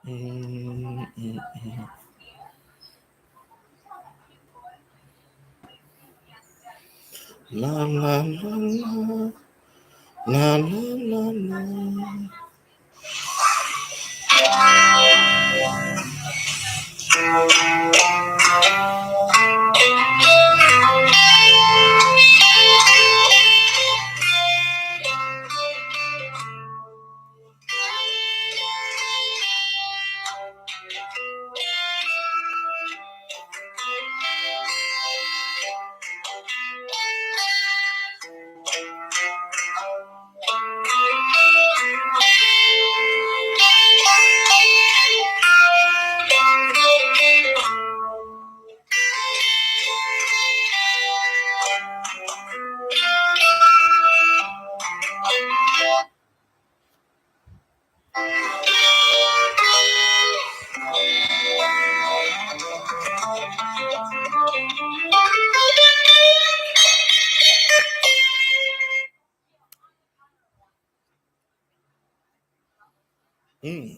Mm, mm, mm. La la la la. La la la la. Mm.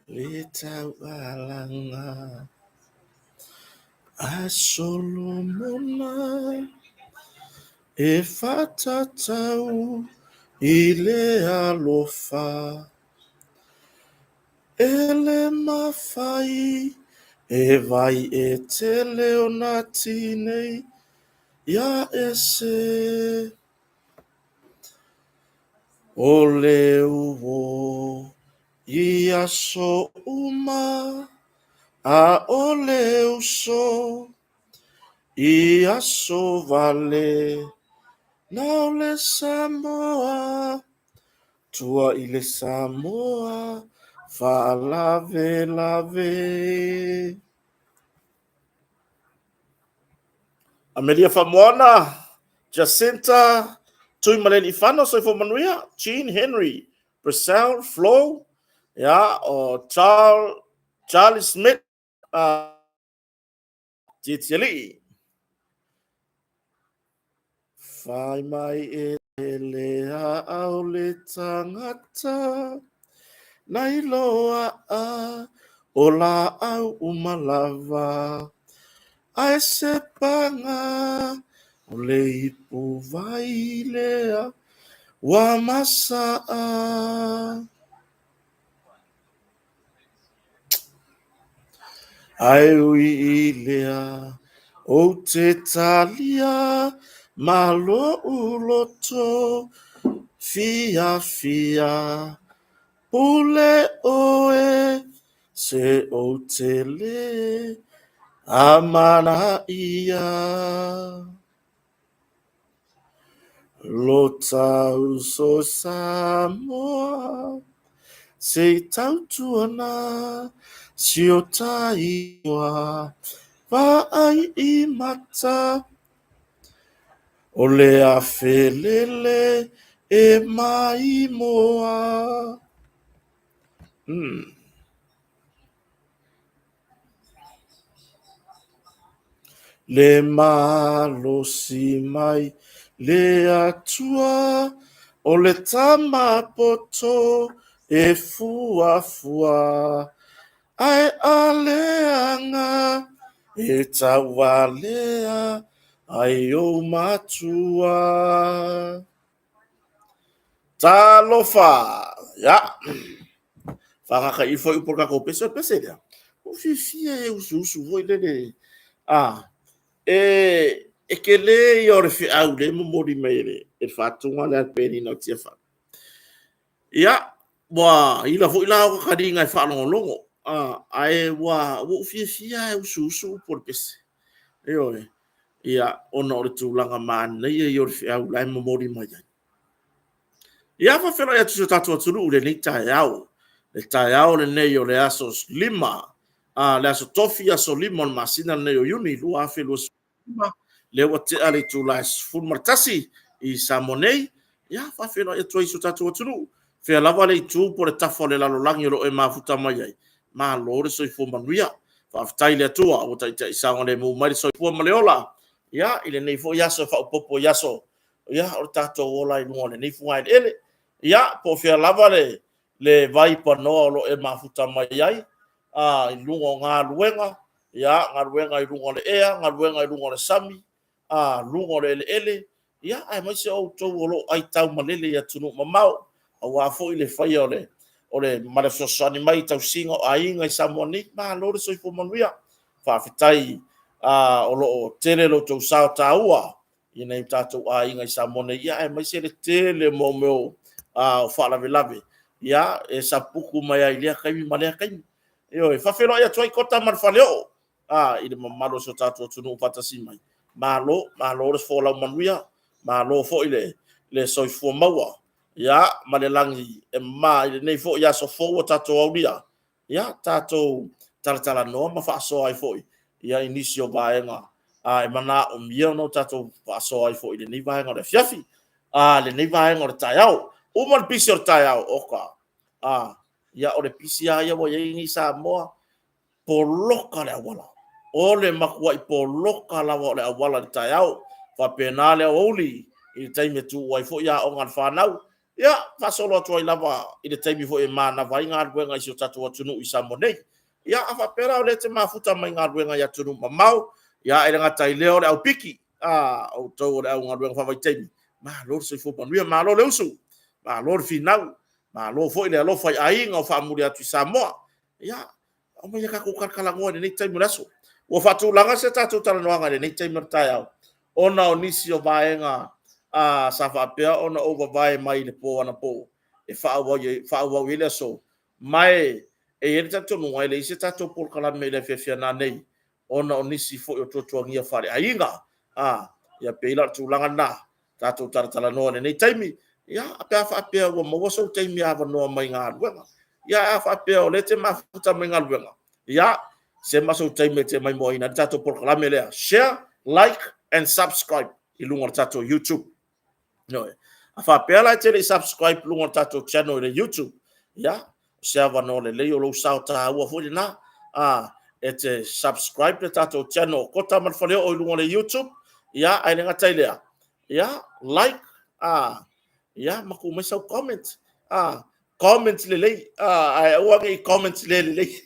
Le taualaga a Solomona e faatatau i le alofa e le mafai e vai e tele ona tinei ia ese. O le uo i aso uma, a o le uso i aso vale. Na o le Samoa, tua i le Samoa faalavelave. Amelia Faamoana, Jacinta Tuimalealiifano, Soifua Manuia, Jean Henry, Brisel Flo, ia, o Charles, Charlie Smith, uh, Tietialii. Whai mai e hele a au le tangata, Nai loa a o laau uma lava, Ae se paga o le ipu vai lea ua masaa. Ae ui i lea, ou te talia ma lou loto fiafia, pule ʻoe se ou te lē amanaia. Lo ta uso Samoa, se i tautuana si o ta igoa, vaai i mata o le afe lele e maimoa. Mm. Le malosi mai le Atua o le tama poto e fuafua, ae a leaga e tauvalea ai ou matua. Talofa! Ia. Whakaka i foi upu o le tatou pese, o le pese lea. Ua fiafia e usuusu foi lele. Ah, e, e tele ia o le feau le momoli mai e le, e le faatuga lea le penina o Tiafau. Ia, ua ila foi la o kakaliga e faalogologo. Ah, ae ua, ua ou fiafia e usuusu upu o le pese. Ioe. Ia, ona o le tulaga manaia ia o le feau la e momoli mai ai. Ia, faafeiloai atu i si o tatou atunuu i lenei taeao. Le taeao lenei o le aso 5, a, le aso Tofi, aso 5 o le masina lenei o Iuni 2025, lea ua tea le itula e 11 i Samoa nei. Ia, faafeiloai atu ai i si o tatou atunuu. Fea lava le itu po o le tafa o le lalolagi o lo o e mafuta mai ai, malo le soifua manuia. Faafetai i le Atua ua taitai saogalemu mai le soifua ma le ola. Ia, i lenei foi aso e faaopoopo i aso, ia, o le tatou ola i luga o lenei fugaeleele. Ia, po o fea lava le, le vai panoa o lo o e mafuta mai ai, a, i luga o galuega, ia, galuega i luga o le ea, galuega i luga o le sami, a, luga o le eleele, ia, aemaise outou o lo o aitau malele i atunuu mamao, aua foi le faia o le, o le, ma le fesoasoani mai i tausiga o aiga i Samoa nei. Malo le soifua manuia. Faafetai o lo o tele lo outou sao taua i nai o tatou aiga i Samoa nei, ia, aemaise le tele mo mea o faalavelave, ia, e sapuku mai ai i lea taimi ma lea taimi. Ioe, faafeiloai atu ai Kota ma le Faleoo i le mamalu o si o tatou atunuu faatasi mai. Malo, malo le folau manuia, malo foi le, le soifua maua, ia, ma le lagi e mama i lenei foi aso fou ua tatou aulia, ia, tatou talatalanoa ma faasoa ai foi, ia, i nisi o vaega e manaomia ona tatou faasoa ai foi i lenei vaega o le afiafi, lenei vaega o le taeao. Uma le pisi o le taeao, oka, ia, o le pisi lava ia ua i ai nei Samoa, poloka le auala. O le matuai poloka lava o le auala i le taeao. Faapena le aoauli i le taimi e tuua ai foi aoga a le fanau. Ia, faasolo atu ai lava i le taimi foi e manava ai galuega i si o tatou atunuu i Samoa nei. Ia, a faapea la o lea e te mafuta mai galuega i atunuu mamao, ia, e le gata i lea o le aupiki, a outou o le au galuega faavaitaimi, malo le soifua manuia, malo le usu, malo le finau, malo foi le alofa i aiga o faamuli atu i Samoa. Ia, aumaia tatou talatalanoa i lenei taimi o le aso. Ua faatulaga se tatou talanoaga i lenei taimi o le taeao, ona o nisi o vaega sa faapea ona ou vavae mai i le po anapo e faaauau ai le aso. Ma e i ai le talitonuga e leai se tatou polokalame i le afiafi a nanei, ona o nisi foi o tuatuagia faaleaiga. Ia pei la o le tulaga lena, tatou talatalanoa i lenei taimi. Ia, pe a faapea ua maua sou taimi avanoa mai galuega. Ia, a faapea o lea e te mafuta mai galuega, ia, sema sou taimi e te maimoaina ai le tatou polokalame lea. Share, like and subscribe i luga o le tatou YouTube. Ioe. A faapea la e te le i subscribe i luga o le tatou channel i le YouTube, ia, o se avanoa lelei o lou sao taua foi lena. E te subscribe le tatou channel o Kota ma le Faleoo i luga o le YouTube, ia, ae le gata i lea, ia, like, ia, ma tuu mai sau comment, comment lelei, ae aua ne i comment le lelei.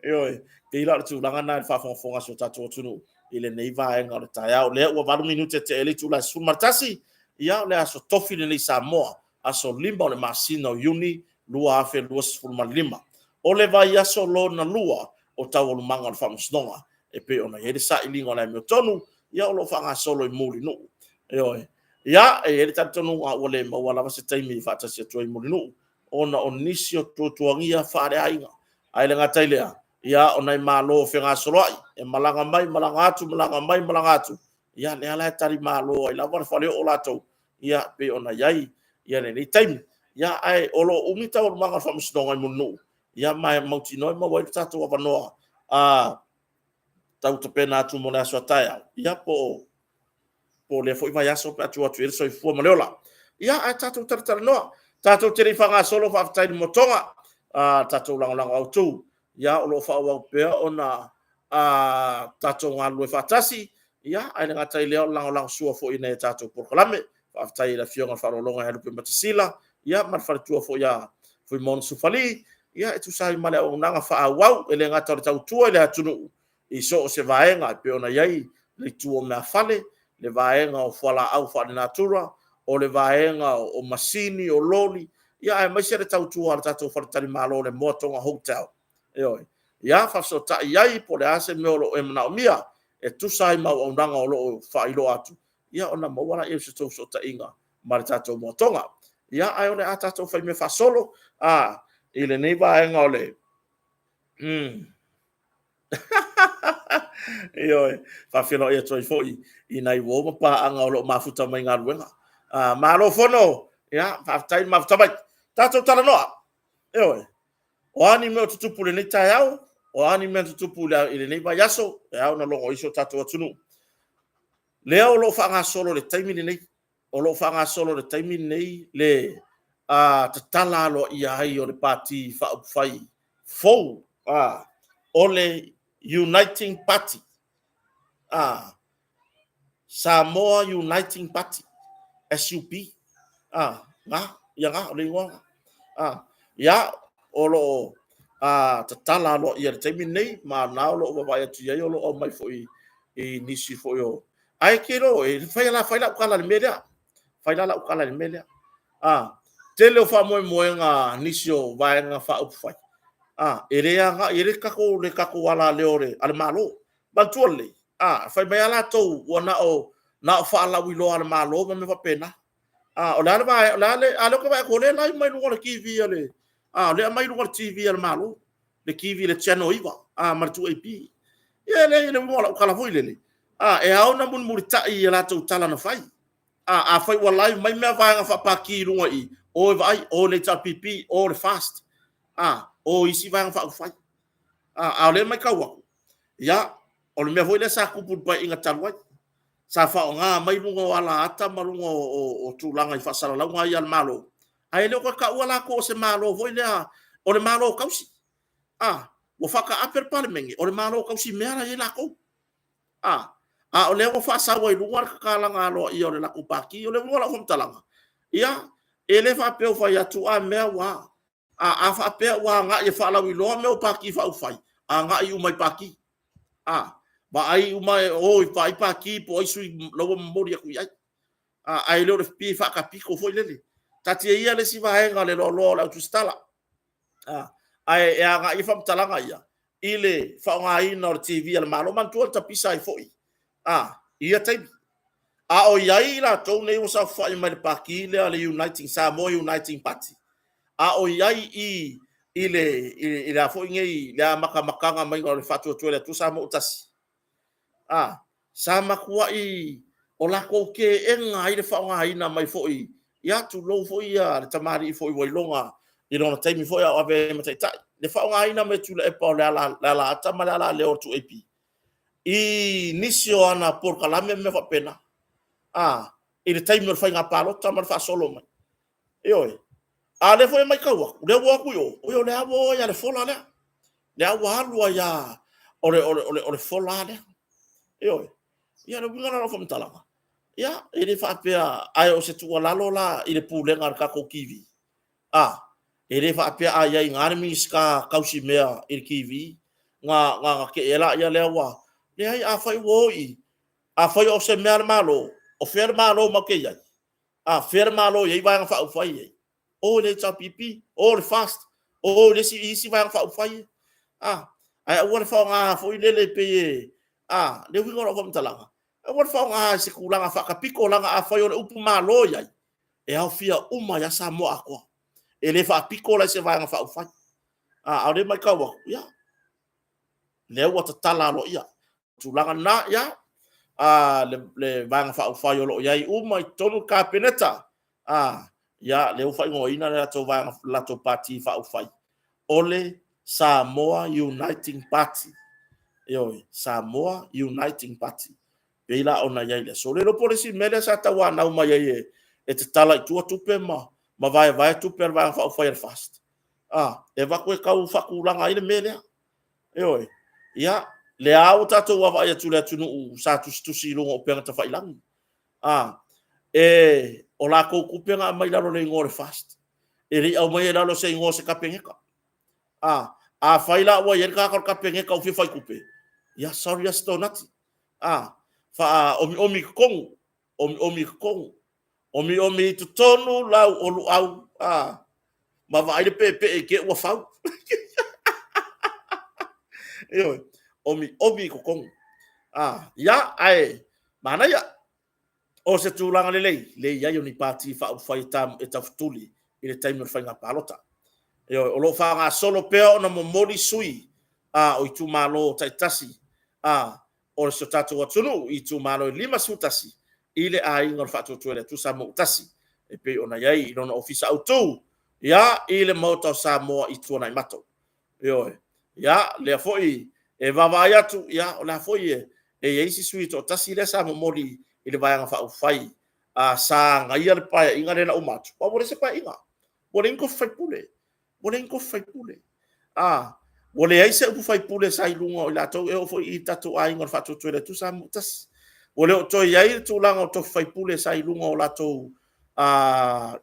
Ioe, pei la o le tulaga lena i le faafogafoga a si o tatou atunuu i lenei vaega o le taeao. Lea ua 8 minute te ele itula e 11, ia, o le aso tofi lenei Samoa, aso 5 o le masina o Iuni 2025. O le vaiaso lona lua o taualumaga o le Faamasinoga e pei ona i ai le sailiga o le amiotonu, ia, o lo o faagasolo i Mulinuu. Ioe. Ia, e i ai le talitonuga ua le maua lava se taimi e faatasi atu ai i Mulinuu, ona o nisi o tuatuagia faaleaiga. Ae le gata i lea, ia, o nai malo fegasoloai, e malaga mai, malaga atu, malaga mai, malaga atu, ia, lea la e tali malo ai lava le faleoo latou, ia, pei ona i ai ia lenei taimi. Ia, ae o lo o umi taualumaga o le Faamasinoga i Mulinuu, ia, ma e mautinoa e maua ai le tatou avanoa tau tapena atu mo le aso a taeao, ia, po o lea foi vaiaso pe a tuu atu i ai le soifua ma le ola. Ia, ae tatou talatalanoa. Tatou te le i faagasolo, faafetai i le motoga, tatou lagolago autu. Ia, o lo o faaauau pea ona tatou galulue faatasi. Ia, ae le gata i lea o le lagolago sua foi i nai a tatou polokalame. Faafetai i le Afioga i le Faaaloaloga ia Lupe Matasila, ia, ma le faletua foi ia Fuimaono Sufali, ia, e tusa ai ma le auaunaga faaauau, e le gata o le tautua i le atunuu i so o se vaega, e pei ona i ai le itu o meafale, le vaega o fualaau faalenatura, o le vaega o masini, o loli, ia, aemaise le tautua a le tatou faletalimalo, le Moa Toga Hotel. Ioe. Ia, faafesootai ai po o le a se mea o lo o e manaomia e tusa ai ma auaunaga o lo o faailoa atu, ia, ona maua lea o se tou fesootaiga ma le tatou Moa Toga. Ia, ae o le a tatou faimea faasolo i lenei vaega o le Ioe, faafeiloai atu ai foi i nai uo ma paaga o lo o mafuta mai galuega. Malo fono, ia, faafetai le mafuta mai. Tatou talanoa, ioe, o a ni mea o tutupu i lenei taeao, o a ni mea o tutupu i lenei vaiaso, e ao ona logo ai si o tatou atunuu. Lea o lo o faagasolo i le taimi lenei, o lo o faagasolo i le taimi lenei le tatala aloaia ai o le Pati Faaupufai fou, o le Uniting Party. A, Samoa Uniting Party, SUP. A, na, ia na, o le igoa na. A, ia, o lo o a, tatala aloaia i le taimi lenei, ma na o lo o vaavaai atu i ai, o lo o aumai foi i nisi foi o... Ae te iloa e fai la fai lau tala i le mea lea. Fai la lau tala i le mea lea. A, tele o faamoemoega nisi o Vaega Faaupufai, a, e le agai i le tatou, le tatou alaleo a le Malo. Manatua lelei, a, fai mai lava latou ua na o na o faalauiloa a le Malo ma mea faapena. A, o le a le vae, o le a le, a lea ou te vaai atu o lea e live mai luga o le TV a le, a, o lea e aumai luga o le TV a le Malo, le TV le Channel 9, a, ma le 2AP. Ia e leai, le uiga o lau tala foi lele, a, e ao ona mulimulitai i a latou tala na fai. A, afai ua live mai mea vaega faapati i luga i i, o e vaai, o le HRPP, o le FAST, a, o isi Vaega Faaupufai. A, a o lea e matau atu, ia, o le mea foi lea sa tupu i le Paeaiga talu ai, sa faaaoga mai luga o alaata ma luga o tulaga i faasalalauga ia a le Malo, ae le o toe taua latou o se Malo foi lea, o le Malo tausi. A, ua faataape le Palemene, o le Malo tausi mea la e i ai latou. A, a o lea ua faasau ai i luga le tatalaga aloaia o le latou Pati. O le uiga o lau faamatalaga, ia, e le faapea ua fai atu a mea ua a. A faapea ua agai e faalauiloa mea o Pati Faaupufai, agai uma i Pati. A, vaai uma, o e vaai Pati po o ai sui la ua momoli atu i ai. A, ae le o le pei e faatapito foi lele. Taatia ia le isi vaega o le loaloa o le autusitala. A, ae agai faamatalaga ia i le faaaogaina o le TV a le Malo. Manatua na tapisa ai foi a i ia taimi. A o i ai i latou nei ua saofafai mai le pati lea le Uniting Samoa Uniting Party, a o i ai i i le i le a foi nei le amatamataga mai o le Faatuatua i le Atua Samoa ua Tasi, a sa matuai o latou teena ai le faaaogaina mai foi, ia tulou foi ia le tamalii foi ua iloga i lona taimi foi a o avea ai ma taitai, le faaaogaina mai e Tuilaepa o le alaata ma le alaleo o le 2AP i nisi o ana polokalame ma mea faapena, a, i le taimi o le faiga palota ma le faasolo mai. Ioe. A o lea foi e matau atu, o lea ua o atu i o, oi o lea ua o ai lava i le fola lea. Lea ua alu ai lava o le, o le, o le fola lea. Ioe. Ia, o le uiga lena o lau faamatalaga. Ia, e le faapea, ae o se tuualalo la i le pulega a le tatou TV, a, e le faapea a i ai i ina le Minisita tausi mea i le TV, na, na, na tee ai lea ua, leai, afai ua o i i, afai o se mea a le Malo, o fea le Malo matou te i ai? A fea le Malo e i ai Vaega Faaupufai e i ai? O i le HRPP, o le FAST, o i le isi, isi Vaega Faaupufai. A, ae aua le faaaoga foi lele e pei e, a, le uiga o lau faamatalaga, aua le faaaoga i se tulaga faatapito, leaga afai o le upu Malo i ai, e aofia uma ai lava Samoa atoa. E le faapito la i se Vaega Faaupufai. A, a o lea e matau atu, ia, lea ua tatala aloaia. Tulaga lena, ia, a, le, le Vaega Faaupufai o lo o i ai uma i totonu le Kapeneta, a, ia, lea ua faaigoaina le latou vaega, le latou Pati Faaupufai, o le Samoa Uniting Party. Ioe, Samoa Uniting Party. Pei la ona i ai le aso. Le iloa po o le isi mea lea sa tauanau mai ai e, e tatala i tua tupe ma, ma vaevae tupe a le Vaega Faaupufai a le FAST. A, e avatu e tau faatulaga ai le mea lea. Ioe. Ia, lea ua tatou vaavaai atu i le atunuu sa tusitusi i luga o upega tafailagi. A, e, o latou tupe na aumai i lalo o le igoa o le FAST. E le i aumaia i lalo o se igoa o se Kapeneta. A, afai la ua i ai le tagata o le Kapeneta ua fia fai tupe, ia sorry Asitonati. A, faaomiomi i totonu, omiomi i totonu, omiomi i totonu lau oluau, a, ma vaai le peepee i te ua fau. Ioe, omiomi i totonu. A, ia, ae, manaia. O se tulaga lelei, le i ai o ni pati faaupufai e, ta, e taufetuli i le taimi o le faiga palota. Ioe, o lo o faagasolo pea ona momoli sui a o itumalo taitasi a o si o tatou atunuu i itumalo e 51 i le aiga o le Faatuatua i le Atua Samoa ua Tasi, e pei ona i ai i lona ofisa autu, ia, i le Maota o Samoa i Tuanaimato. Ioe. Ia, lea foi e vaavaai atu, ia, o le a foi e, e i ai isi sui toatasi lea sa momoli i le Vaega Faaupufai a sa agaia le paeaiga lea na uma atu. Ua leai se paeaiga. Ua leai ni tofi faipule. Ua leai ni tofi faipule. A, Ua leai se upu faipule sa i luga o i latou e oo foi i tatou aiga o le Faatuatua i le Atua Samoa ua tasi. Ua le o toe i ai le tulaga o tofi faipule sa i luga o latou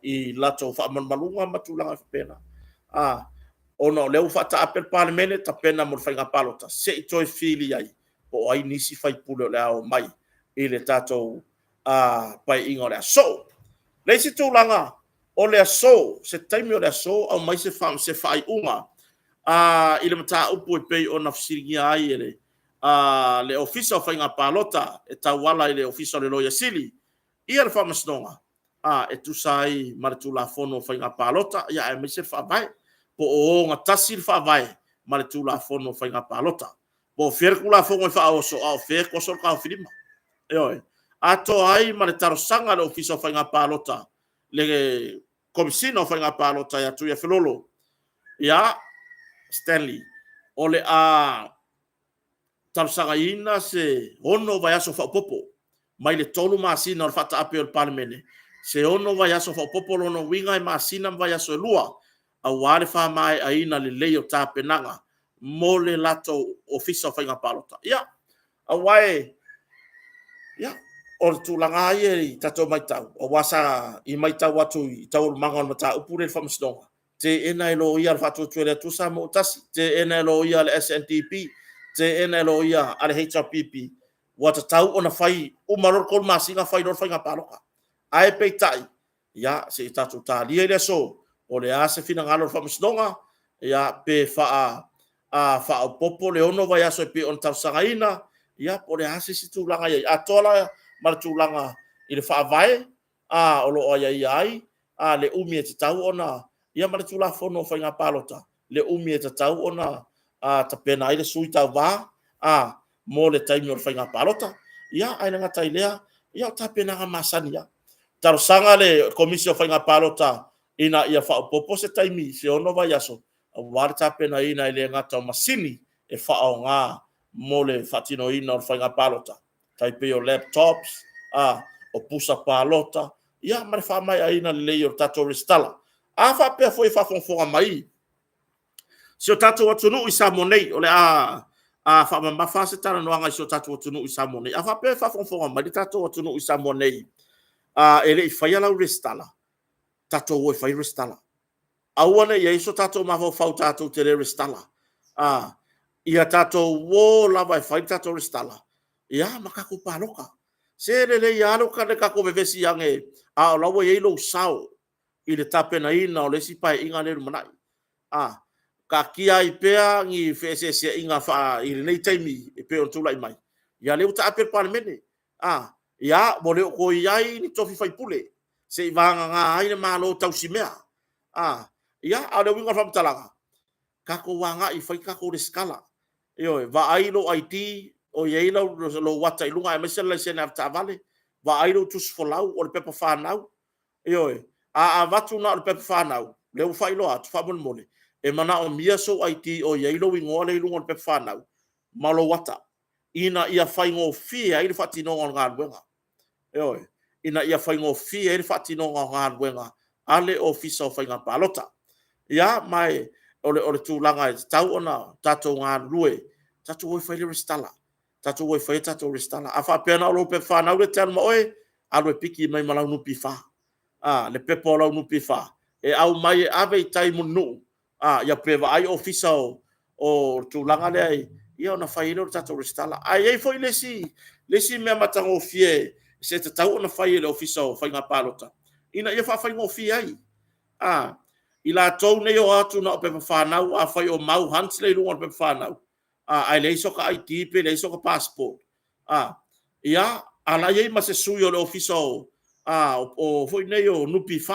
i latou faamalumaluga ma tulaga faapena. Ona o lea ua faataape le Palemene tapena mo le faiga palota, se i toe fili ai po o ai nisi faipule o le a omai i le tatou paeaiga o le a sosoo. Le isi tulaga o le aso, se taimi o le aso aumai se faaiuga i le mataupu e pei ona fesiligia ai e le Ofisa o Faiga Palota e tauala i le Ofisa o le Loia Sili ia le Faamasinoga e tusa ai ma le Tulafono o Faiga Palota aemaise le Faavae. Po o ogatasi le Faavae ma le Tulafono o Faiga Palota. Po o fea le Tulafono e faaoso a o fea e toso le taofilima. Ioe. Atoa ai ma le talosaga a le Ofisa o Faiga Palota, le Komesina o Faiga Palota ia Tuiafelolo ia Stanley, o le a talosagaina se 6 vaiaso faaopoopo mai le 3 masina o le faataape o le Palemene, se 6 vaiaso faaopoopo, lona uiga e masina ma vaiaso e 2, aua le faamaeaina lelei o tapenaga mo le latou Ofisa o Faiga Palota. Ia, aua o le tulaga lava ia i tatou matau, aua sa i matau atu i taualumaga o le mataupu lea i le Faamasinoga, teena e loia a le Faatuatua i le Atua Samoa ua Tasi, teena e loia a le SNDP, teena e loia a le HRPP, ua tatau ona fai uma loa le 3 masina fai loa le faiga palota. Ae peitai, ia se i tatou talia i le aso, po o le a se finagalo o le Faamasinoga, ia pe faaopoopo le 6 vaiaso e pei ona talosagaina, ia po o le a se isi tulaga e i ai. Atoa la ma le tulaga i le Faavae o lo o aiaia ai le umi e tatau ona, ia ma le Tulafono o Faiga Palota, le umi e tatau ona tapena ai le sui tauva mo le taimi o le faiga palota. Ia, ae le gata i lea, ia o tapenaga masani lava. Talosaga le Komisi o Faiga Palota ina ia faaopoopo se taimi se 6 vaiaso aua le tapenaina e le gata o masini e faaaoga mo le faatinoina o le faiga palota, tai pei o laptops, o pusa palota, ia ma le faamaeaina lelei o le tatou resitala. A faapea foi e faafogafoga mai si o tatou atunuu i Samoa nei, o le a faamamafa se talanoaga i si o tatou atunuu i Samoa nei. A faapea e faafogafoga mai le tatou atunuu i Samoa nei e le i faia lau resitala, tatou o e fai resitala. Aua ne i i ai so tatou mafaufau tatou te le resitala. Ia tatou o lava e fai le tatou resitala, ia ma tatou palota. Se lelei lava le tatou vevesi ane a o la ua i ai lou sao i le tapenaina o le isi Paeaiga lea e lumanai. Taatia ai pea ni feeseeseaiga i lenei taimi e pei ona tulai mai, ia o lea ua taape le Palemene. Ia, ua le o toe i ai ni tofi faipule, seivagana ai le Malo tausimea. Ia, a o le uiga o le faamatalaga, tatou agai e fai tatou resitala. Ioe, vaai lou ID o i ai lou ata i luga aemaise le laisene avetaavale, vaai lou tusifolau o le pepa fanau. Ioe. A avatu na o le pepa fanau, lea ua faailoa atu, faamolemole, e manaomia sou ID o i ai lou igoa lea i luga o le pepa fanau ma lou ata, ina ia faigofie ai le faatinoga o le galuega. Ioe, ina ia faigofie ai le faatinoga o galuega a le Ofisa o Faiga Palota. Ia, ma o le tulaga e tatau ona tatou galulue, tatou o e fai le resitala, tatou o e fai a tatou resitala. A faapea na o lou pepa fanau lea e te alu ma oe, alu e piki mai ma lau NPF, le pepa o lau NPF e aumai e ave i tai i Mulinuu, ia pe vaai ofisa o le tulaga lea, ia ona fai ai lea o le tatou resitala. Ae i ai foi le isi mea matagofie e tatau ona fai e le Ofisa o Faiga Palota ina ia faafaigofie ai i latou nei e o atu na o pepa fanau, afai o Mau Hunt le i luga o le pepa fanau, ae leai soka ID pe leai soka passport, ia, a o la e i ai ma se sui o le Ofisa o foi nei o NPF,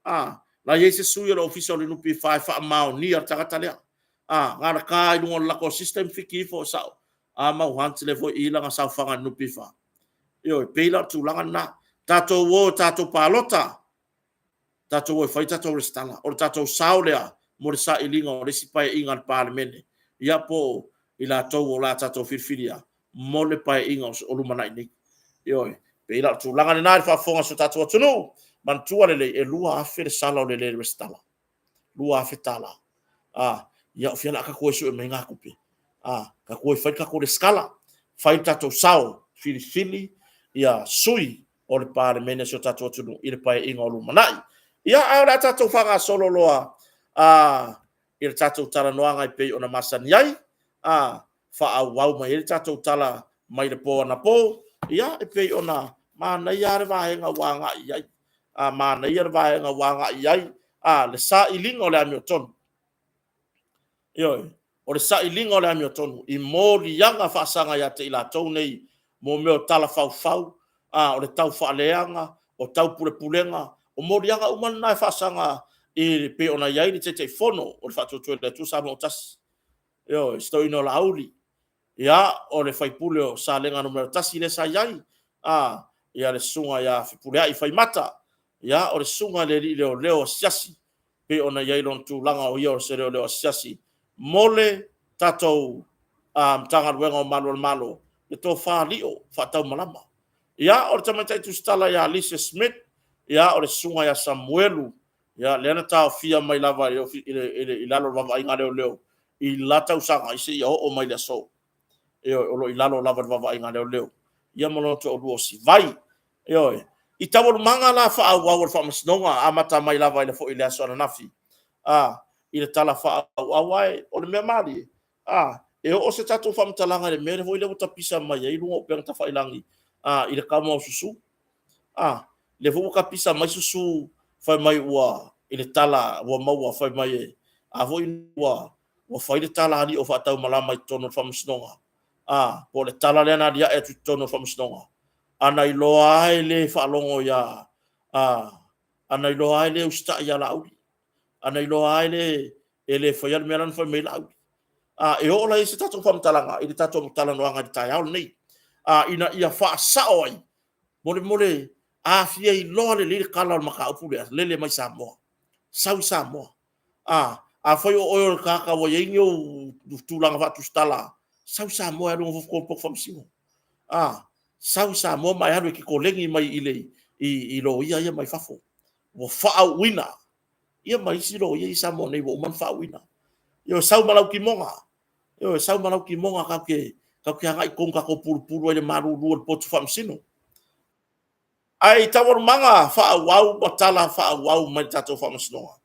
la e i ai se sui o le Ofisa o le NPF e faamaonia le tagata lea. Na ona ta lava i luga o le latou system fiki ifo e sao, a Mau Hunt lea foi e i i lana saofaga i le NPF. Ioe, e pei la o le tulaga lena, tatou o tatou palota, tatou o e fai tatou resitala. O le tatou sao lea mo le sailiga o le isi Paeaiga a le Palemene, ia po o i latou o le a tatou filifilia mo le Paeaiga o lumanai nei. Ioe, pei la o le tulaga lena i le faafofoga a si o tatou atunuu, manatua lelei e $2,000 le sala o le le resitala, $2,000 tala. Ia, o fea la tatou e sue mai ngā tupe? A, tatou e fai tatou lesitala, fai le tatou sao, filifili ia sui o le Palemene o si o tatou atunuu i le Paeaiga o lumanai. Ia, ae o le a tatou faagasolo loa a, i le tatou talanoaga e pei ona masani ai, a, faaauau mai ai le tatou tala mai le po anapo. Ia, e pei ona manaia lava le vaega ua agai i ai, a, manaia le vaega ua agai i ai, a, le sailiga o le amiotonu. Ioe, o le sailiga o le amiotonu i moliaga faasaga ia te i latou nei mo mea o tala faufau, a, o le taufaaleaga, o taupulepulega, o moliaga uma na e faasaga i pei ona i ai le Taitaifono o le Faatuatua i le Atua Samoa ua Tasi, ioe, si toeaina o Laauli, ia, o le sui usufono o Salega Nu.1 lea sa i ai, a, ia le susuga ia Fepuleai Faimata, ia, o le susuga i le alii leoleo asiasi, pei ona i ai lona tulaga o ia o se leoleo asiasi mo le tatou Matagaluega o Malu o le Malo, le tofa lio faataumalama. Ia, o le tamaitai tusitala ia Lisa Smith, ia, o le susuga ia Samuelu, ia, lea na taofia mai lava i lalo o le vaavaaiga a leoleo i la tausaga i seia oo mai le aso. Ioe, o lo o i lalo lava o le vaavaaiga a leoleo, ia ma lona toalua o Sivai. Ioe. I taualumaga la faaauau o le faamasinoga, amata mai lava i le foi i le aso ananafi, a, i le tala faaauau. Ae o le mea malie, a, e oo se tatou faamatalaga i le mea foi lea ua tapisa mai ai luga o upega tafailagi, a, i le kama o susu. A, lea foi ua tapisa mai susu fai mai ua i le tala ua maua fai mai e a foi ua ua fai le tala alii o faataumalama i totonu o le faamasinoga, a, po o le tala lea na aliae atu i totonu o le faamasinoga, a na iloa lava e le faalogo ia, a, a na iloa lava e le usitai ia Laauli, a na iloa lava e le, e le faia le mea la na fai mai ai Laauli. A, e oo la i ai se tatou faamatalaga i le tatou talanoaga i le taeao lenei, a, ina ia faasao ai, molemole, a fia iloa lelei le tala o le mataupu lea, lele mai Samoa, sau i Samoa. A, afai o oe o le tagata ua i ai ni ou tulaga faatusitala, sau i Samoa e alu e nofo i totonu o le potu faamasino. A, sau i Samoa ma e alu e te koleni mai i le i, i loia ia mai fafo ua faauuina, ia ma isi loia i Samoa nei ua uma ona faauuina. Ioe, sau ma lau timoga. Ioe, sau ma lau timoga tatou te, tatou te agai i totonu tatou pulupulu ai i le malulu o le potu faamasino. Ae i taualumaga faaauau ma tala faaauau mai le tatou faamasinoga,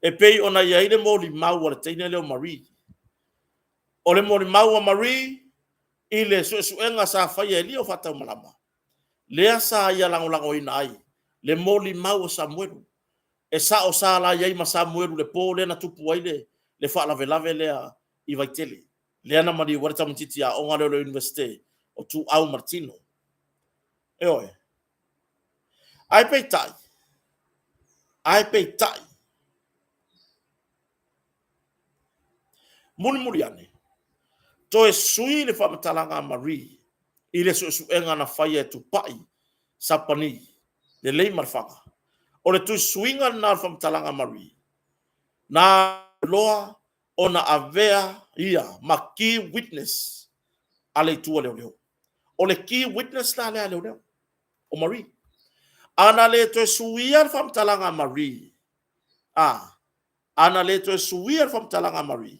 e pei ona i ai le molimau a le teine lea o Marie. O le molimau a Marie i le suesuega sa faia e Lio Faataumalama, lea sa ia lagolagoina ai le molimau a Samuelu. E sao sa la i ai ma Samuelu i le po lea na tupu ai le faalavelave lea i Vaitele, lea na maliu ai le tamaitiiti aoga lea o le Iunivesite o Tuau Martino. Ioe. Ae peitai, ae peitai, mulimuli ane, toe sui le faamatalaga a Marie i le suesuega na faia e Tupai Sapani le Leimalfaga. O le tuisuiga lena o le faamatalaga a Marie, na loa ona avea ia ma key witness a le itu a leoleo. O le key witness la lea a leoleo, o Marie. A na le toe suia le faamatalaga a Marie, a, a na le toe suia le faamatalaga a Marie,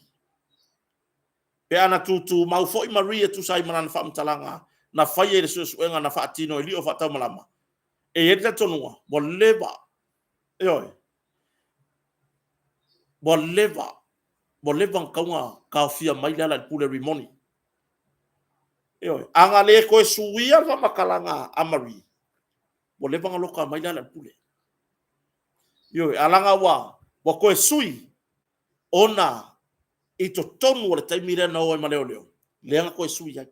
pe a na tutumau foi Marie e tusa ai ma lana faamatalaga na faia i le suesuega na faatino e Lio Faataumalama, e i ai le talitonuga, ua leva, ioe, ua leva, ua leva ona tatau ona taofia mai Lealailepule Rimoni. Ioe, a na le toe suia le faamatalaga a Marie, ua leva ona loka mai Lealailepule. Ioe, a laga ua, ua toe sui ona i totonu o le taimi lea na o ai ma leoleo, lea na toe sui ai.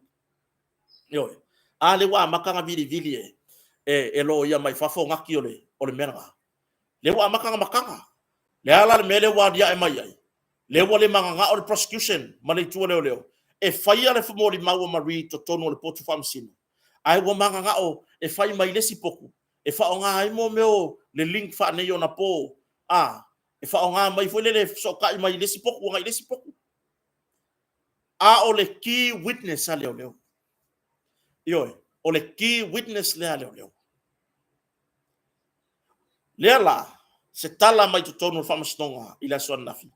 Ioe. A lea ua amata ona vilivili e, e, e loia mai fafo gati o le, o le mea lena. Lea ua amata ona mataga. Le a la le mea lea ua aliae mai ai? Lea ua le mananao le prosecution ma le itu a leoleo e faia le molimau a Marie i totonu o le potu faamasino, ae ua mananao e fai mai le isi potu e faaaoga ai mo mea o le link faaneionapo, a, e faaaoga mai foi lele e fesootai mai le isi potu agai i le isi potu. A o le key witness a leoleo. Ioe, o le key witness lea a leoleo. Lea la, se tala mai totonu o le faamasinoga i le aso ananafi.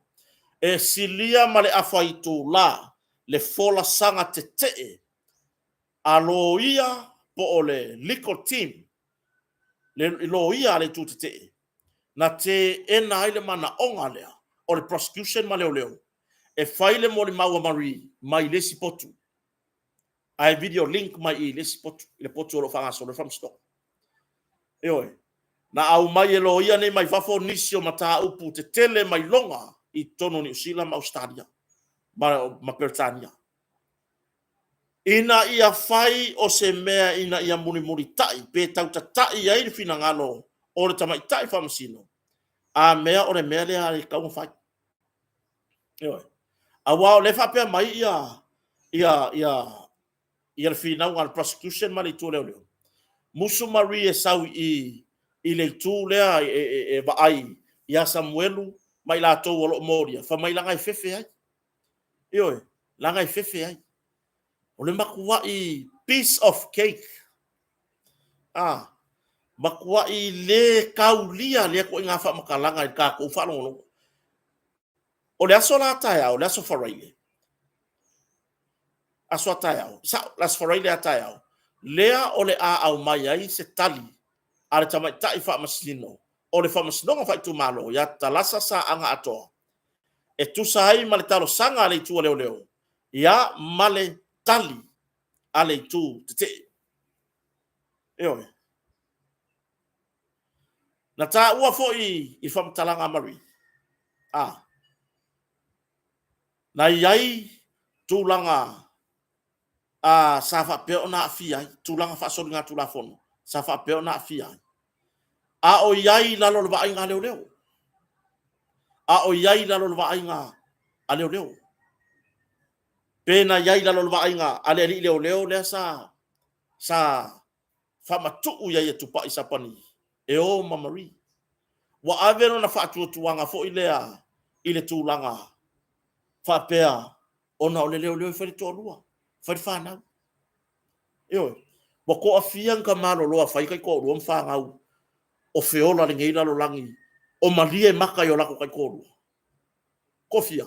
E silia ma le afa itulā le folasaga tetee a loia po o le legal team, le loia a le itu tetee, na teena ai le manaoga lea o le prosecution ma leoleo e fai le molimau a Marie mai le isi potu, ae video link mai i le isi potu, i le potu o lo o faagasolo ai le faamasinoga. Ioe, na aumai e loia nei mai fafo nisi o mataupu tetele mai loga i totonu o Niu Sila ma Ausetalia ma Peretania, ina ia fai o se mea ina ia mulimulitai pe tautatai ai le finagalo o le tamaitai faamasino, a mea o le mea lea e tatau ona fai. Ioe. Aua o lea e faapea mai ia le finauga a le prosecution ma le itu a leoleo, musu Marie e sau i i le itu lea e vaai ia Samuelu ma i latou o lo o molia, fai mai leaga e fefe ai. Ioe, leaga e fefe ai. O le matuai piece of cake. Ah, matuai le taulia lea ituaiga faamatalaga i le tatou faalogologo. O le aso la taeao, le aso Faraile, aso a taeao, sao, le aso Faraile a taeao, lea o le a aumai ai se tali a le tamaitai faamasino o le Faamasinoga Faaitumalo ia Talasa Saaga Atoa e tusa ai ma le talosaga a le itu a leoleo, ia ma le tali a le itu tetee. Ioe. Na taua foi i faamatalaga a Marie, a, na i ai tulaga sa faapea ona aafia ai, tulaga faasoligatulafono sa faapea ona aafia ai, a o i ai i lalo o le vaaiga a leoleo, a o i ai i lalo o le vaaiga a leoleo, pe na i ai i lalo o le vaaiga a le alii leoleo lea sa faamatuu i ai e Tupai Sapani e o ma Marie. Ua ave lona faatuatuaga foi lea i le tulaga faapea ona o le leoleo e fai le toalua, fai le fanau. Ioe, ua toafia ni tamaloloa fai taitoalua ma fanau o feola lenei lalolagi o malie mata i o latou taitoalua? Toafia?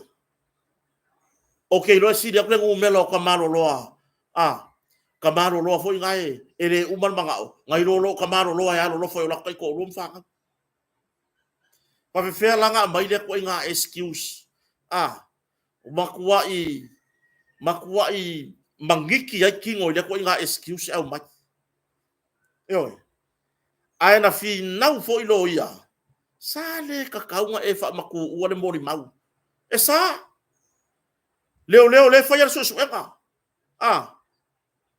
Ou te iloa e sili atu le numera o tamaloloa, a, tamaloloa foi na e le uma le manao, nai lo o tamaloloa e alolofa i o latou taitoalua ma fanau. Faapefea la ona aumai lea ituaiga excuse? A, matuai, matuai maniti ai tino i lea ituaiga excuse e aumai. Ioe. Ae na finau foi loia, sa le tatau ona e faamatuua le molimau. E sa. Leoleo lea e faia le suesuega. A,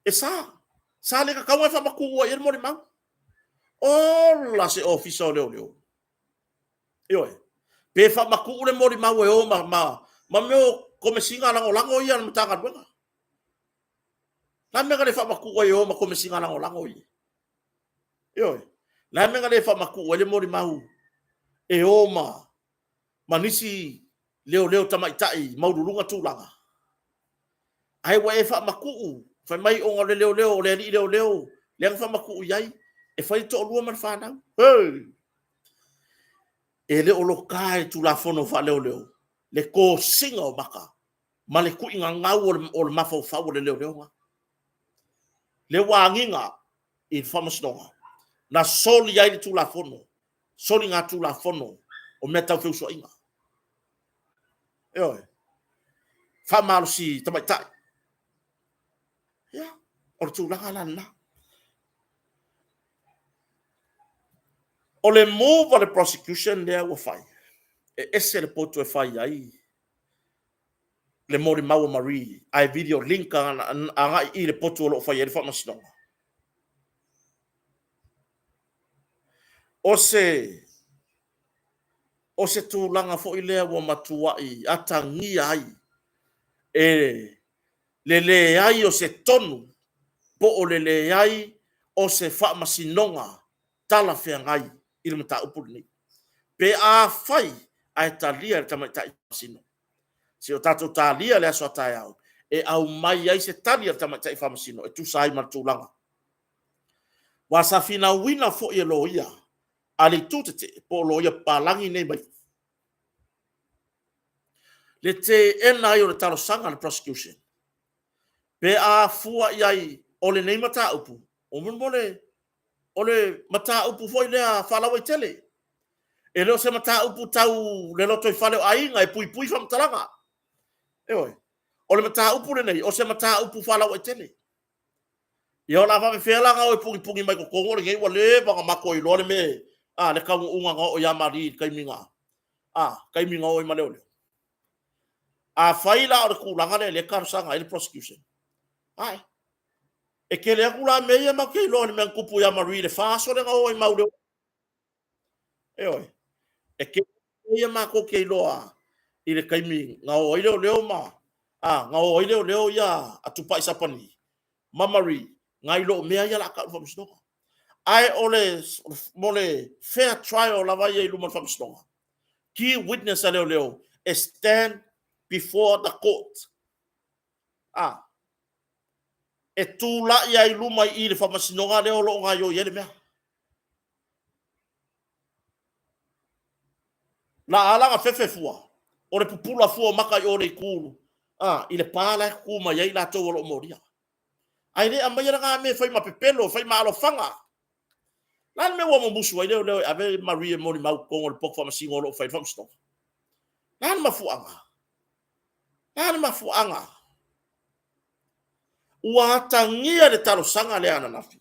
e sa. Sa le tatau ona e faamatuua i ai le molimau. Ola se ofisa o leoleo. Ioe. Pe faamatuu le molimau e o ma mea o komesina lagolago ia a le Matagaluega. Le a le mea na le faamatuu ai e o ma komesina lagolago ia? Ioe. Le a le mea na le faamatuu ai le molimau e o ma nisi leoleo tamaitai maualuluga tulaga? Ae ua e faamatuu, fai mai ona o le leoleo, o le alii leoleo lea na faamatuu i ai e fai le toalua ma le fanau. Hey! E le o loka e Tulafono faaleoleo le tosina o maka ma le tuiga gau o le mafaufau o le leoleo lena. Lea ua agiga i le faamasinoga na soli ai le Tulafono, soligatulafono o mea tau feusuaiga. Ioe. Faamalosi tamaitai. Ia, o le tulaga la lena. O le move a le prosecution lea ua fai, e ese le potu e fai ai le molimau a Marie ae video link agai i le potu o lo o fai ai le faamasinoga. O se o se tulaga foi lea ua matuai atagia ai e le leai o se tonu po o le leai o se faamasinoga talafeagai i le mataupu lenei. Pe afai ae talia e le tamaitai faamasino, se i tatou talia le aso a taeao e aumai ai se tali a le tamaitai faamasino e tusa ai ma le tulaga. Aua sa finauina foi e loia a le itu tetee po o loia papalagi nei mai. Le teena ai o le talosaga a le prosecution pe a fua i ai o lenei mataupu, o mo le, o le mataupu foi lea faalauaitele. E le o se mataupu tau le lotoifale o aiga e puipui faamatalaga. Ioe. O le mataupu lenei, o se mataupu faalauaitele. Ia o le a faapefea la ona o e pugipugī mai totonu o lenei ua leva ona matou iloa le mea, a, le taunuuga na oo ia Marie i le taimi na, a, taimi na o ai ma leoleo. Afai la o le tulaga lea o lea e talosaga ai le prosecution, ae, e tele atu la mea ia matou te iloa i le mea na tupu ia Marie i le 4 aso lea na o ai ma leoleo. Ioe. E tele mea ia matou te iloa i le taimi na o ai leoleo ma, a, na o ai leoleo ia a Tupai Sapani ma Marie, nai lo mea ia o le a tau i le faamasinoga. Ae o le, mo le fair trial lava ia i luma o le faamasinoga, key witness a leoleo e stand before the court. A, e tulai ai i luma i i le faamasinoga lea o lo o gaoioi ai le mea. Na ala ona fefe fua, o le pupula fua o maka i o le itu, a, i le pa la e tutu mai ai latou o lo o molia. Ae le aumaia lena mea e fai ma pepelo, e fai ma alofaga. O le a le mea ua mumusu ai leoleo e ave Marie e molimau i totonu o le potu faamasino o lo o fai ai le faamasinoga? O le a le mafuaaga? O le a le mafuaaga? Ua atagia le talosaga lea ananafi.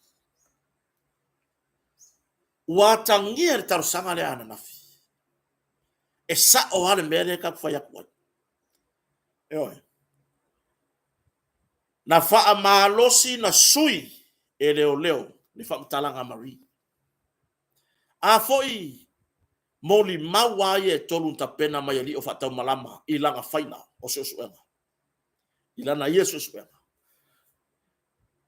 Ua atagia le talosaga lea ananafi. E sao lava le mea lea tatou fai atu ai. Ioe. Na faamalosi na sui e leoleo le faamatalaga a Marie. A foi molimau lava ia e tolu na tapena mai e alii o faataumalama i lana faila o suesuega, i lana ia suesuega.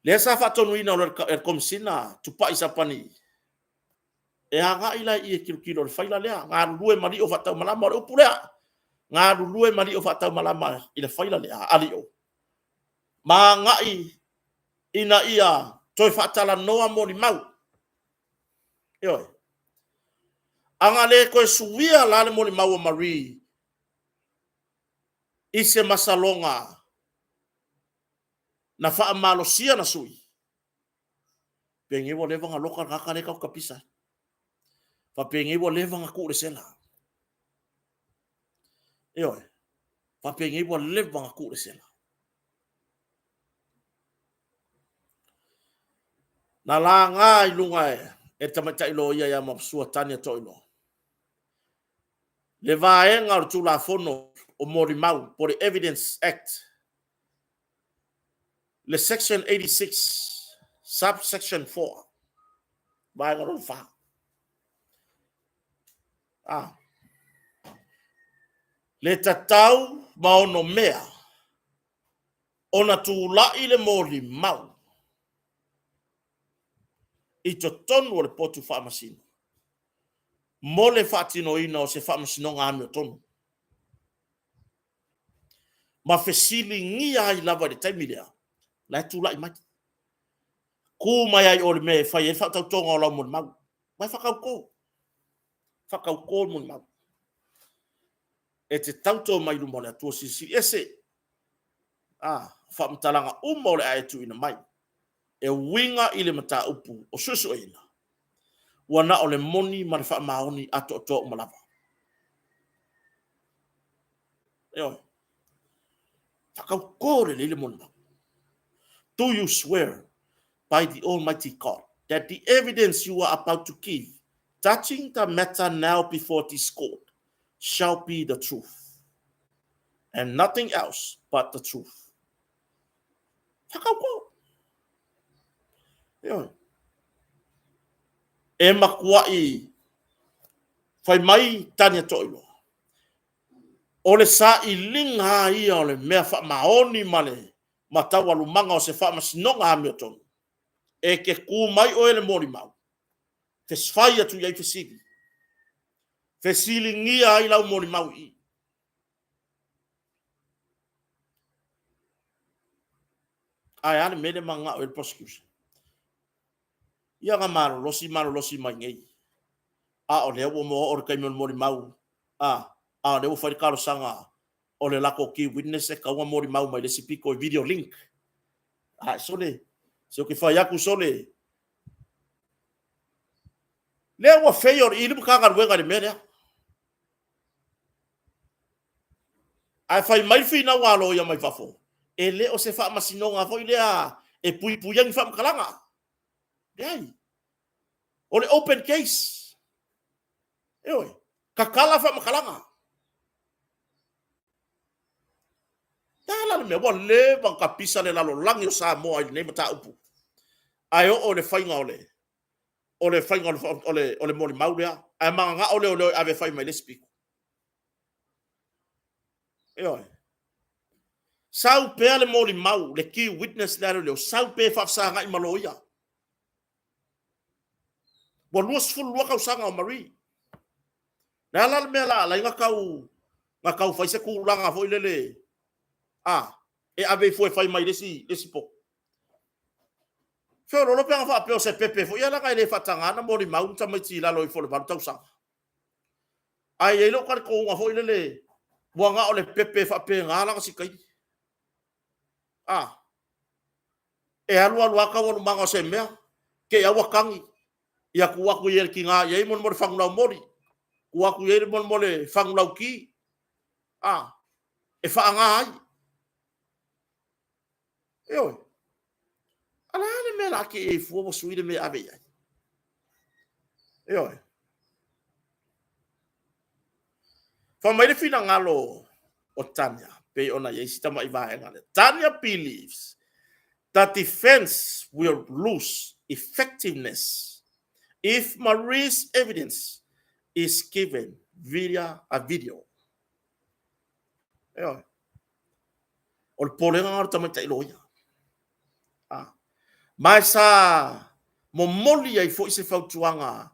Lea sa faatonuina e le Komesina Tupai Sapani e agai la i i e tilotilo i le faila lea, galulue ma alii o faataumalama, o le upu lea, galulue ma alii o faataumalama i le faila lea a Lio, ma agai ina ia toe faatalanoa molimau. Ioe. A na le toe suia la le molimau a Marie i se masaloga na faamalosia na sui, penei ua leva ona loka le tagata lea tatou te tapisa ai. Faapenei ua leva ona tuu i le sela. Ioe. Faapenei ua leva ona tuu i le sela. Na laga i luga e le tamaitai loia ia Maposua Tania Toailoa le vaega o le Tulafono o Molimau po o le Evidence Act, le Section 86 subsection 4, vaega lona 4. A. Le tatau ma onomea ona tulai le molimau i totonu o le potu faamasino mo le faatinoina o se faamasinoga amiotonu ma fesiligia ai lava i le taimi lea la e tulai mai. Tu mai ai o le mea e fai ai le faatautoga o lau molimau. Vai faatauto. Faatauto le molimau. E te tauto mai luma o le Atua Silisili Ese. A, faamatalaga uma o le a e tuuina mai e uiga i le mataupu o suesueina, ua na o le moni ma le faamaoni atoatoa uma lava. Ioe. Faatauto lelei le molimau. Do you swear by the Almighty God that the evidence you are about to give touching the matter now before this court shall be the truth and nothing else but the truth? Whakaukō. Ioe. E matuai fai mai Tania Toailoa, o le sailiga lava ia o le mea faamaoni ma le ma taualumaga o se faamasinoga amiotonu, e te tu mai oe le molimau, fai atu i ai fesili, fesiligia ai lau molimau i i. Ae a le mea lea e mananao i ai le prosecution? Ia na malolosi malolosi mai nei, a o lea ua oo le taimi o le molimau, a o lea ua fai le talosaga. o le lako key witness e kaua molimau mai le isi piko i video link. A sole, se o ke fai aku sole. Lea ua fei o le ili Matagaluega i le mea lea. Ae fai mai le finau a loia mai fafo, e le o se faamasinoga foi lea e puipui ai ni faamatalaga. Leai. O le open case. Ioe, tatala faamatalaga. Le a la le mea, ua leva ona tapisa le lalolagi o Samoa i lenei mataupu. Ae oo i le faiga o le o le faiga o le molimau lea, ae mananao leoleo e ave e fai mai le isi pito. Ioe. Sau pea le molimau, le key witness lea a leoleo, sau pea e faafesagai ma loia. Ua 22 tausaga o Marie. Le a la le mea la alai na tau na tau fai se tulaga foi lele a e ave ifo e fai mai le isi le isi po. Feololo pe ana faapea o se pepe foi ia leaga e le faataga na molimau ni tamaiti i lalo ifo o le 8 tausaga. Ae i ai lou talitonuga foi lele ua na o le pepe e faapena lana sikaini. A, e alu alu lava taualumaga o se mea, te i lava ua tagi, ia tuu atu i ai e le tiga i ai mo le fagu laumoli, tuu atu i ai mo le fagu lauti, a, e faana ai. Ioe. A o le a le mea o le a tei ai fua ua sui le mea e ave i ai? Ioe. Fai mai le finagalo o Tania, pei ona i ai si tamai vaega lea. Tania believes the defense will lose effectiveness if Marie's evidence is given via a video. Ioe. O le popolega lena o le tamaitai loia. Ah. Ma e sa momoli ai foi se fautuaga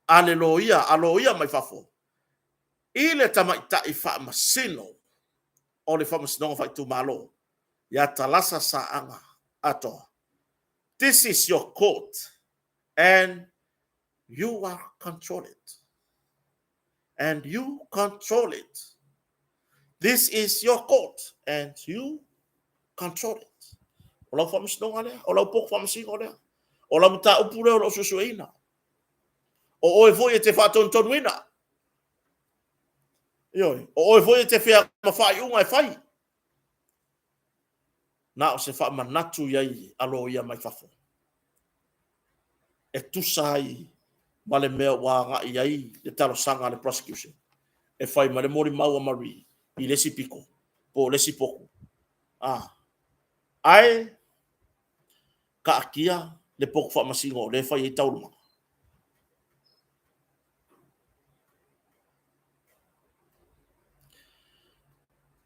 a le loia, a loia mai fafo, i le tamaitai faamasino o le Faamasinoga Faaitumalo ia Talasa Saaga Atoa. This is your court and you are control it. And you control it. This is your court and you control it. O lau faamasinoga lea, o lau potu faamasino lea, o lau mataupu lea o lo o suesueina. O oe foi e te faatonutonuina. Ioe, o oe foi e te fea ma faaiuga e fai. Na o se faamanatu i ai a loia mai fafo. E tusa ai ma le mea ua agai i ai le talosaga a le prosecution e fai mai le molimau a Marie i le isi pito po o le isi potu. A. Ae taatia le potu faamasino o lea e fai ai taualumaga.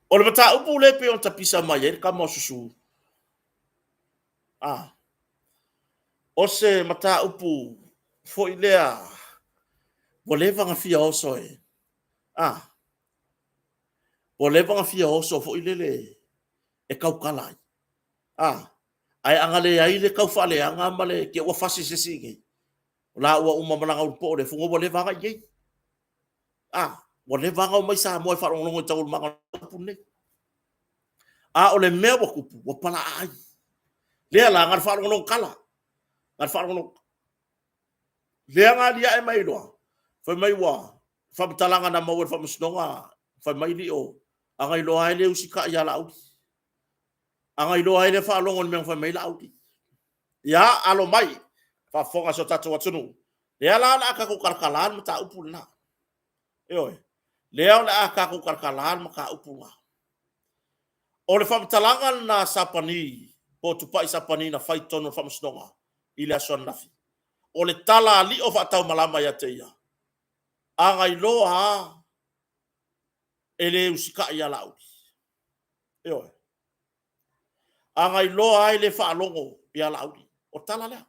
O le mataupu lea e pei ona tapisa mai ai le tama o Susu, a, o se mataupu foi lea ua leva ona fia oso e, a, ua leva ona fia oso foi lele e tautala ai. A, ae ana leai le tau faaleaga ma le te ua fasi se isi nei, o la ua uma ma lana ulupoo le fuga ua leva agai nei. A, ua leva ona omai Samoa e faalogologo i taualumaga o le upu lenei. A o le mea ua tupu, ua palaa ai. Lea la, na o le faalogologo tala, na o le faalogologo. Lea na aliae mai loa, fai mai ua faamatalaga na maua e le faamasinoga, fai mai lio, a na iloa ai le usitai ia Laauli. A na iloa ai le faalogo i le mea na fai mai ai Laauli. Ia, alo mai, faafofoga si o tatou atunuu. Lea la o le a tatou talatala le mataupu lena. Ioe, lea o le a tatou talatala le mataupu lena. O le faamatalaga lena a Sapani, po o Tupai Sapani na fai i totonu o le faamasinoga i le aso ananafi. O le tala a lio faataumalama ia te ia, a na iloa lava e le usitai ia Laauli. Ioe. A na iloa lava e le faalogo ia Laauli. O le tala lea.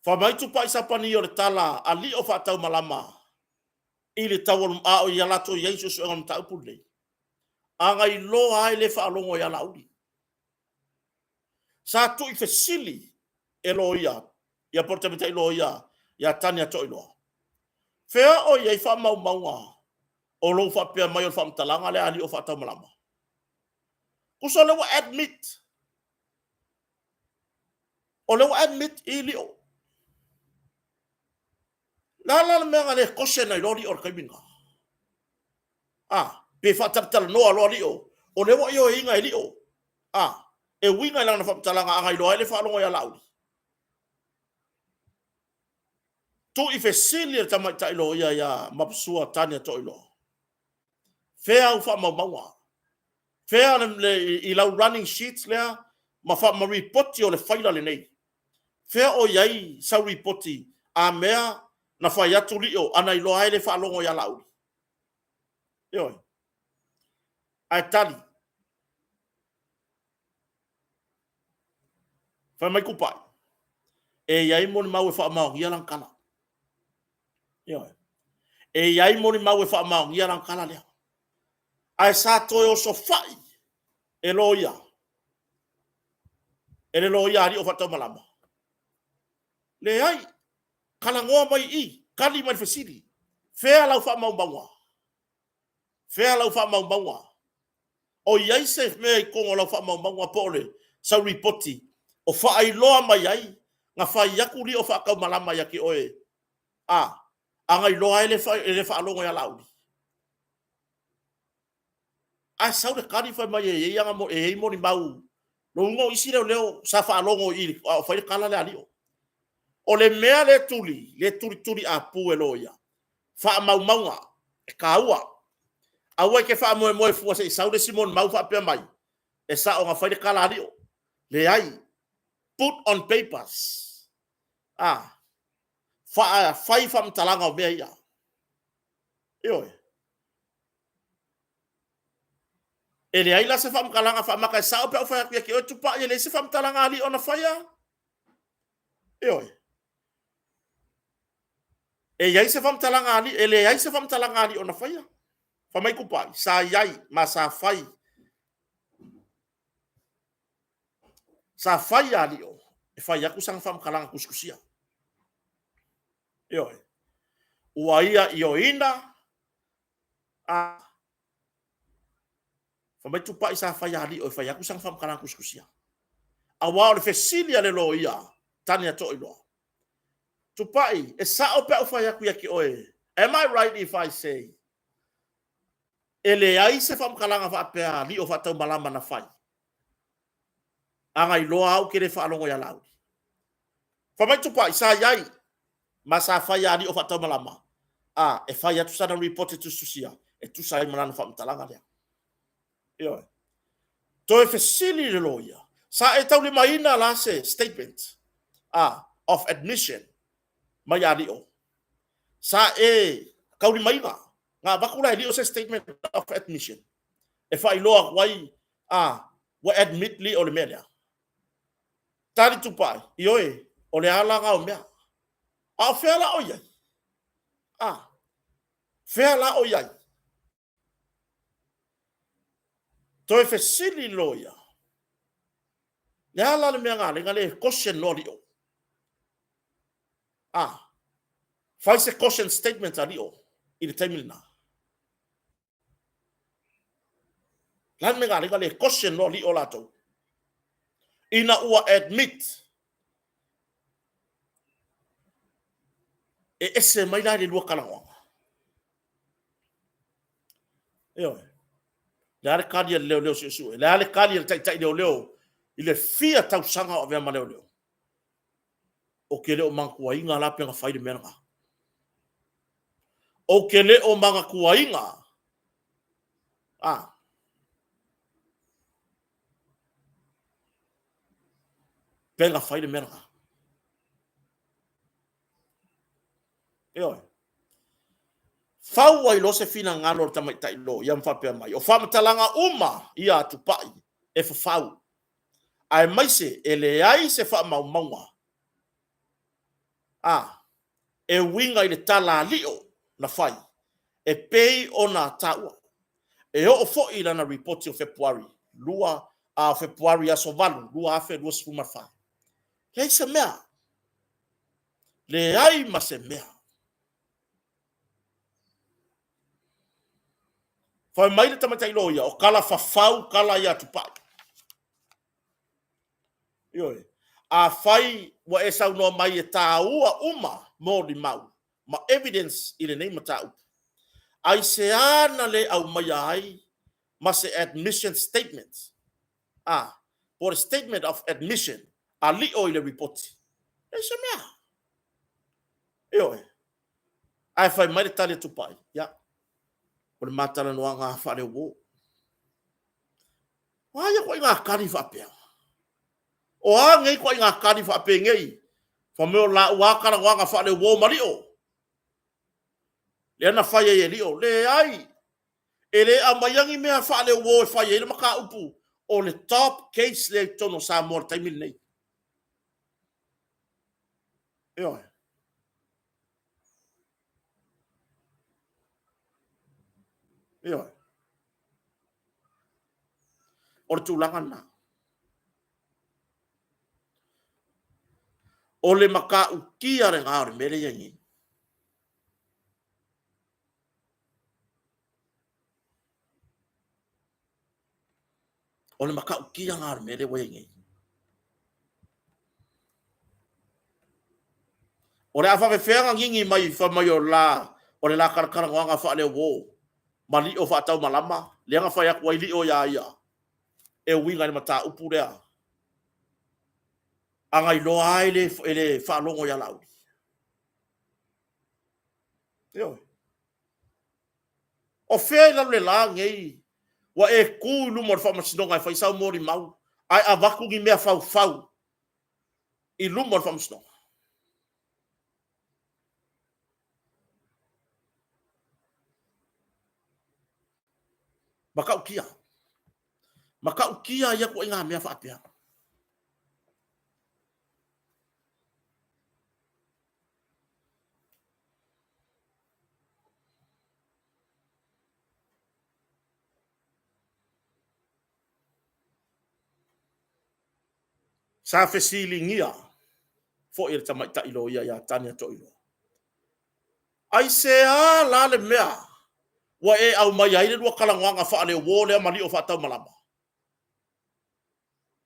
Fai mai Tupai Sapani o le tala a lio faataumalama i le tau a o ia latou i ai i suesuega o le mataupu lenei. A na iloa lava e le faalogo ia Laauli. Sa tuuifesili e loia, ia po o le tamaitai loia ia Tania Toiloa. Fea o i ai faamaumauga? O lou faapea mai o le faamatalaga lea a Lio Faataumalama. Tusa o lea ua admit. O lea ua admit i Lio. Le a la le mea na le caution ai loa Lio i le taimi lena? A, pe faatalatalanoa loa Lio, o lea ua ioeina e Lio. A, e uiga i lana faamatalaga a na iloa ai le faalogo ia Laauli. Tuu i fesili e le tamaitai loia ia Mapusua Tania Toailoa, fea au faamaumauga? Fea le, i lau running sheets lea ma, fa, ma ripoti o le faila lenei? Fea o i ai sau ripoti a mea na fai atu Lio a na iloa ai le faalogo ia Laauli? Ioe. Ae tali. Fai mai Tupai, e i ai molimau e faamaonia lana tala. Ioe. E i ai molimau e faamaonia lana tala lea. Ae sa toe osofai e loia, e le loia a Lio Faataumalama. Leai, talanoa mai i i, tali mai i le fesili. Fea lau faamaumauga? Fea lau faamaumauga? O i ai se mea i totonu o lau faamaumauga po o le sau lipoti o faailoa mai ai na fai atu Lio Faataumalama ia te oe a a na iloa ai e le faalogo ia Laauli? Ae sau le tali fai mai e i ai ana e i ai molimau. Lona uiga o isi leoleo sa faalogo i i a o fai le tala lea a Lio. O le mea lea e tuli, lea e tulituli apu e loia, faamaumauga, e taua. Aua e te faamoemoe fua se i sau le isi molimau faapea mai, e sao na fai le tala a Lio. Leai, put on papers. A, fai faamatalaga o mea ia. Ioe. E leai la se faamatalaga faamata e sao pe a ou fai atu ia te oe Tupai e leai se faamatalaga a Lio na faia. Ioe. E i ai se faamatalaga a e leai se faamatalaga a Lio na faia. Fai mai Tupai, sa i ai ma sa fai. Sa fai a Lio e fai atu sana faamatalaga tusitusia. Ioe. Ua ia ioeina a Fai mai Tupai sa fai a Lio e fai atu sana faamatalaga tusitusia. Aua o le fesili a le loia, Tania Toailoa, Tupai, e sao pe a ou fai atu ia te oe, am I right if I say, e leai se faamatalaga faapea a Lio Faataumalama na fai, a na iloa au ke le faalogo ia Laauli. Fai mai Tupai, sa i ai, ma sa fai a Lio Faataumalama, a e fai atu sana report e tusitusia, e tusa ai ma lana faamatalaga lea. Ioe. Toe fesili le loia, sa e taulimaina la se statement a of admission mai ia Lio? Sa e taulimaina? Na avatu la e Lio se statement of admission e faailoa atu ai a ua admit Lio le mea lea? Tali Tupai, ioe, o le ala na o mea. A o fea la o i ai? A, fea la o i ai? Toe fesili le loia, le a la le mea na ala ai le caution loa Lio? A, fai se caution statement a Lio i le taimi lena. Le a le mea na ala ai le caution loa Lio latou? Ina ua admit e ese mai la i le lua talanoaga. Ioe. Le a le tali a le leoleo suesue? Le a le tali a le taitai leoleo i le fia tausaga o avea ma leoleo? Ou te le o manatuaina la pe na fai le mea lena. Ou te le o manatuaina. Ah. Pe na fai le mea lena. Ioe. Fau ai loa se finagalo o le tamaitai loia ma faapea mai, o faamatalaga uma ia a Tupai e fafau, aemaise e leai se faamaumauga a e uiga i le tala a Lio na fai e pei ona taua. E oo foi i lana ripoti o Fepuari 2 a o Fepuari aso 8, 2024. Leai se mea. Leai ma se mea. Fai mai le tamaitai loia, o kala fafau kala ia Tupai. Ioe. Afai ua e saunoa mai e taua uma molimau ma evidence i lenei mataupu, aisea na le aumaia ai ma se admission statement? A, po o le statement of admission a Lio i le lipoti? Leai se mea. Ioe. Ae fai mai le tali a Tupai, ia, o le ma talanoaga faaleuo. O a ia ituaiga tali faapea? O a nei ituaiga tali faapenei? Fai mai o laua lava talanoaga faaleuo ma Lio. Lea na fai ai e Lio. Leai, e le aumaia ni mea faaleuo e fai ai le mataupu o le top case lea i totonu o Samoa i le taimi lenei. Ioe. Ioe. O le tulaga lena. O le matautia lena o le mea lea e i ai nei. O le matautia lena o le mea lea ua i ai nei. O le a faapefea ona gigi mai fai mai o la o le la talatalanoaga faaleuo ma lio faataumalama lea na fai atu ai lio iā ia e uiga i le mataupu lea a na iloa lava e le faalogo ia Laauli. Ioe. O fea i lalo o le la nei ua e tu i luma o le faamasinoga e fai sau molimau ae avatu ni mea faufau i luma o le faamasinoga? Matautia. Matautia ia ituaiga mea faapea. Sa fesiligia foi e le tamaitai loia ia Tania Toailoa, Aisea la le mea ua e aumaia ai le lua talanoaga faaleuo lea ma lio faataumalama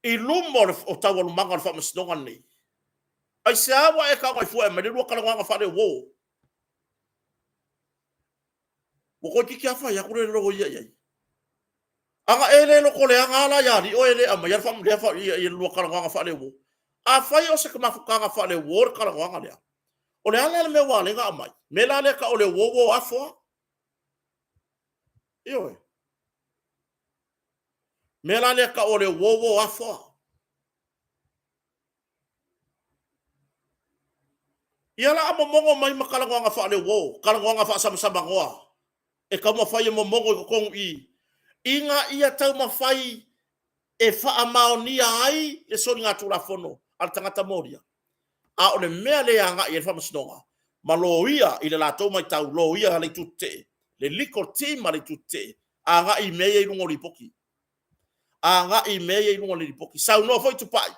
i luma o taualumaga o le faamasinoga lenei? Aisea ua e tago ai fua e aumai le lua talanoaga faaleuo? Ua toeitiiti lava fai atu le loia i ai. A na e le lotoleaga lava la ia Lio e le aumaia le lua talanoaga faaleuo. Afai o se mafutaga faaleuo le talanoaga lea, o le a la le mea ua ala ai ona aumai? Mea la lea e tau o le uo uo afe a. Ioe. Mea la lea e tau o le uo uo afe a. Ia la a momono mai ma talanoaga faaleuo, talanoaga faasamasamanoa e taumafai e momono i totonu i i, ina ia taumafai e faamaonia ai le soligatulafono a le tagata molia. A o le mea lea e agai i ai le faamasinoga ma loia i le latou matau, loia a le itu tetee, le legal team a le itu tetee, agai i mea ia i luga o lipoti. Agai i mea ia i luga o le lipoti. Saunoa foi Tupai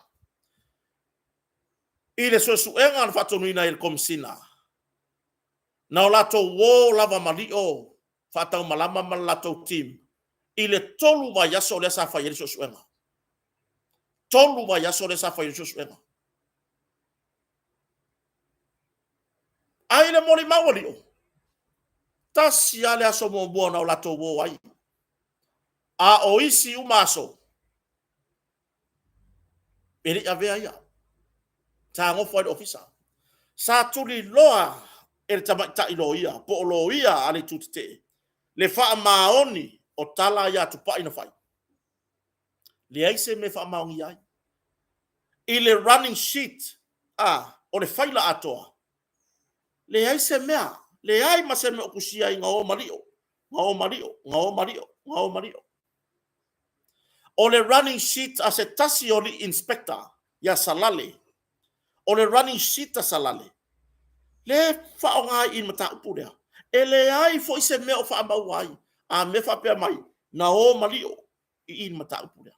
i le suesuega na faatonuina ai e le Komesina, na o latou o lava ma lio faataumalama ma le latou team i le 3 vaiaso lea sa fai ai le suesuega. 3 vaiaso lea sa fai ai le suesuega. Ai le molimau a Lio, tasi lava le aso muamua na o latou o ai. A o isi uma aso, e le i avea ia. Sa nofo ai i le ofisa. Sa tuliloa e le tamaitai loia, po o loia a le itu tetee, le faamaoni o tala ia a Tupai na fai. Leai se mea e faamaonia ai. I le running sheet, a, o le faila atoa, leai se mea, leai ma se mea o tusia ai na o ma Lio, na o ma Lio, na o ma Lio, na o ma Lio. O le running sheet a se tasi o alii inspector ia Salale, o le running sheet a Salale, lea e faaaoga i le mataupu lea, e leai foi se mea o faamaua ai, a mea faapea mai, na o ma Lio i i le mataupu lea.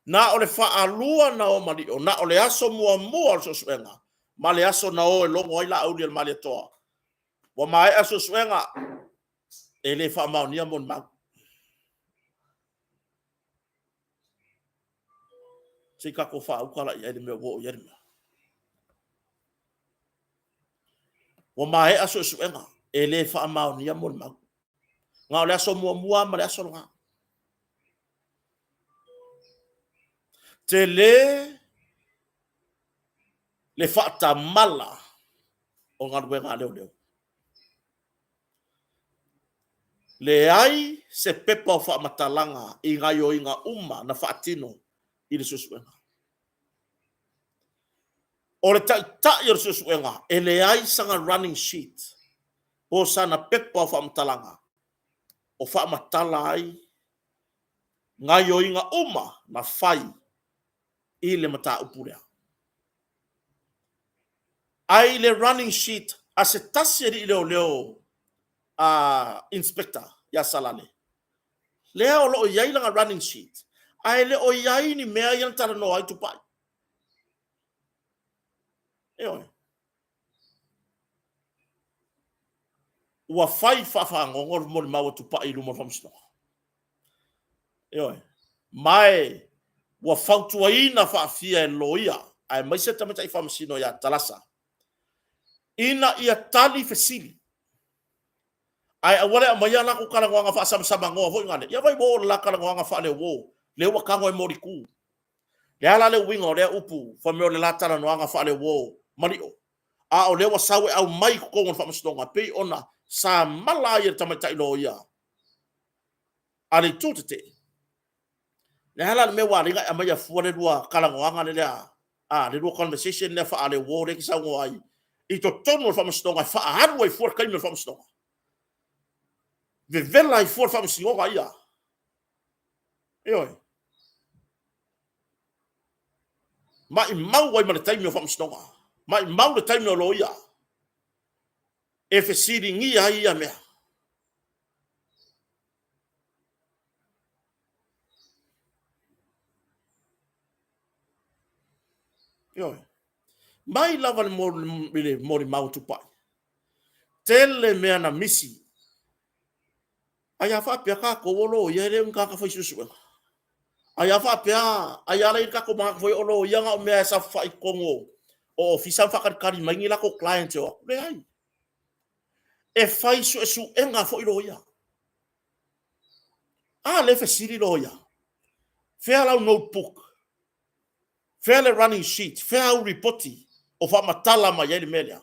Na o le faalua na o ma Lio, na o le aso muamua o le suesuega ma le aso na o e logo ai Laauli a le Malietoa. Ua maea suesuega. E le faamaonia molimau. Se i tatou faauta la i ai le mea ua oo i ai le mea. Ua maea suesuega, e le faamaonia molimau. Na o le aso muamua ma le aso lena. Tele le faatamala o galuega a leoleo. Leai se pepa o faamatalaga i gaoioiga uma na faatino i le suesuega. O le taitai o le suesuega, e leai sana running sheet po o sana pepa o faamatalaga o faamatala ai gaoioiga uma na fai i le mataupu lea. Ae i le running sheet a se tasi alii leoleo a inspector ia Salale, lea o lo o i ai lana running sheet, ae le o i ai ni mea ia na talanoa ai Tupai. Ioe. Ua fai faafagogo le molimau a Tupai i luma o le faamasinoga. Ioe. Ma e ua fautuaina faafia e loia, aemaise le tamaitai faamasino ia Talasa, ina ia tali fesili, ae aua le aumaia a latou talanoaga faasamsamanoa foi lale. Ia vaai ua oo i le la talanoaga faale-uo, lea ua tago e molitu. Le a la le uiga o lea upu fai mai o le la talanoaga faale-uo ma lio, a o lea ua sau e aumai i totonu o le faamasinoga pei ona sa mala ai e le tamaitai loia a le Itu Tetee. Le a la le mea ua ala ai ona e aumaia fua le lua talanoaga lea, a, le lua conversation lea faale-uo lea e te saunoa ai i totonu o le faamasinoga e faaalu ai fua le taimi o le faamasinoga? Vevela ai fua le faamasinoga ia. Ioe. Maimau ai ma le taimi o faamasinoga, maimau le taimi o loia e fesiligia ai ia mea. Ioe. Mai lava i le molimau a Tupai, tele mea na misi. Ai a faapea tatou o loia e le o ni tagata fai suesuega? Ai a faapea, ai a la e i ai le tatou manatu foi o loia na o mea e saofafai i totonu o ofisa ma faatalitali mai ni latou clients e o atu? Leai. E fai suesuega foi loia. A lea e fesili loia, fea lau notebook? Fea le running sheet? Fea au lipoti o faamatala mai ai le mea lea?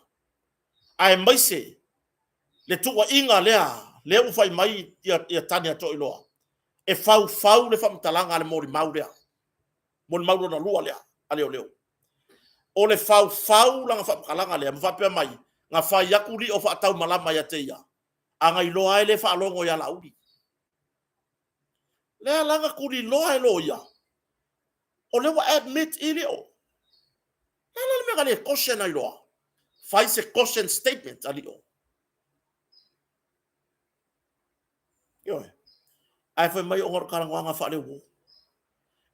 Aemaise le tuuaiga lea, lea ua fai mai ia Tanya Toailoa, e faufau le faamatalaga a le molimau lea, molimau lona lua lea a leoleo. O le faufau lana faamatalaga lea ma faapea mai, na fai atu lio faataumalama ia te ia, a na iloa lava e le faalogo ia Laauli. Lea la na tuliloa e loia, o lea ua admit i lio. O le a la le mea na le caution ai loa? Fai se caution statement a lio. Ioe. Ae fai mai ona o le talanoaga faaleuo.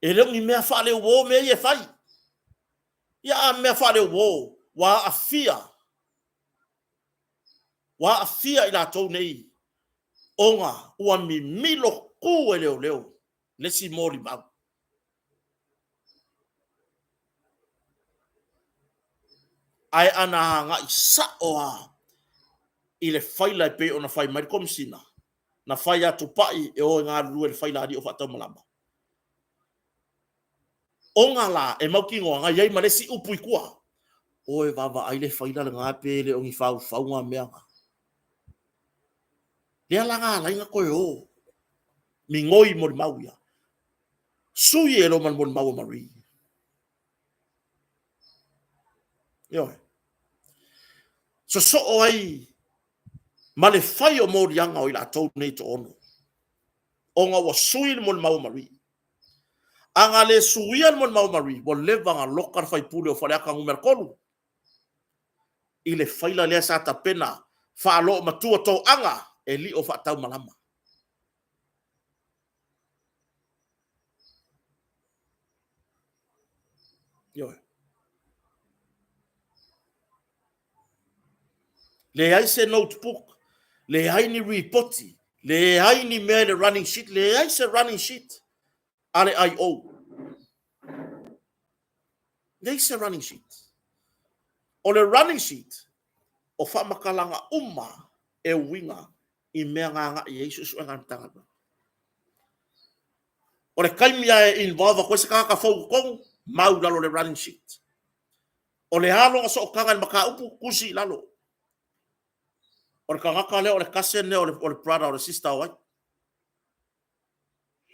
E le o ni mea faaleuo mea ia e fai. Ia a mea faaleuo, ua aafia, ua aafia i latou nei ona ua mimilo tu e leoleo le isi molimau. Ae ana agai sao lava i le faila e pei ona fai mai le Komesina, na fai a Tupai e o e galulue i le faila a alii o faataumalama. Ona la e mautinoa na i ai ma le isi upu i tua, o e vaavaai le faila lena pe le o ni faufauga mea na. Lea la na ala ai ona toe o migoi molimau ia. Sui e loa ma le molimau a Marie. Ioe. Sosoo ai ma le fai o moliaga o i latou nei toaono, ona ua sui le molimau a Marie. A na le suia le molimau a Marie, ua leva ona loka le faipule o Faleata Nu.3 i le faila lea sa tapena faaloomatua toaga e lio faataumalama. Ioe. Leai se notebook, leai ni ripoti, Leai ni mea i le running sheet, leai se running sheet a le IO. Leai se running sheet. O le running sheet, o faamatalaga uma e uiga i mea na agai i ai suesuega a le Matagaluega. O le taimi lava e involve atu ai se tagata fou i totonu, mau i lalo o le running sheet. O le a lona sootaga i le mataupu, tusi i lalo. O le tagata lea o le cousin lea o le brother o le sister o ai.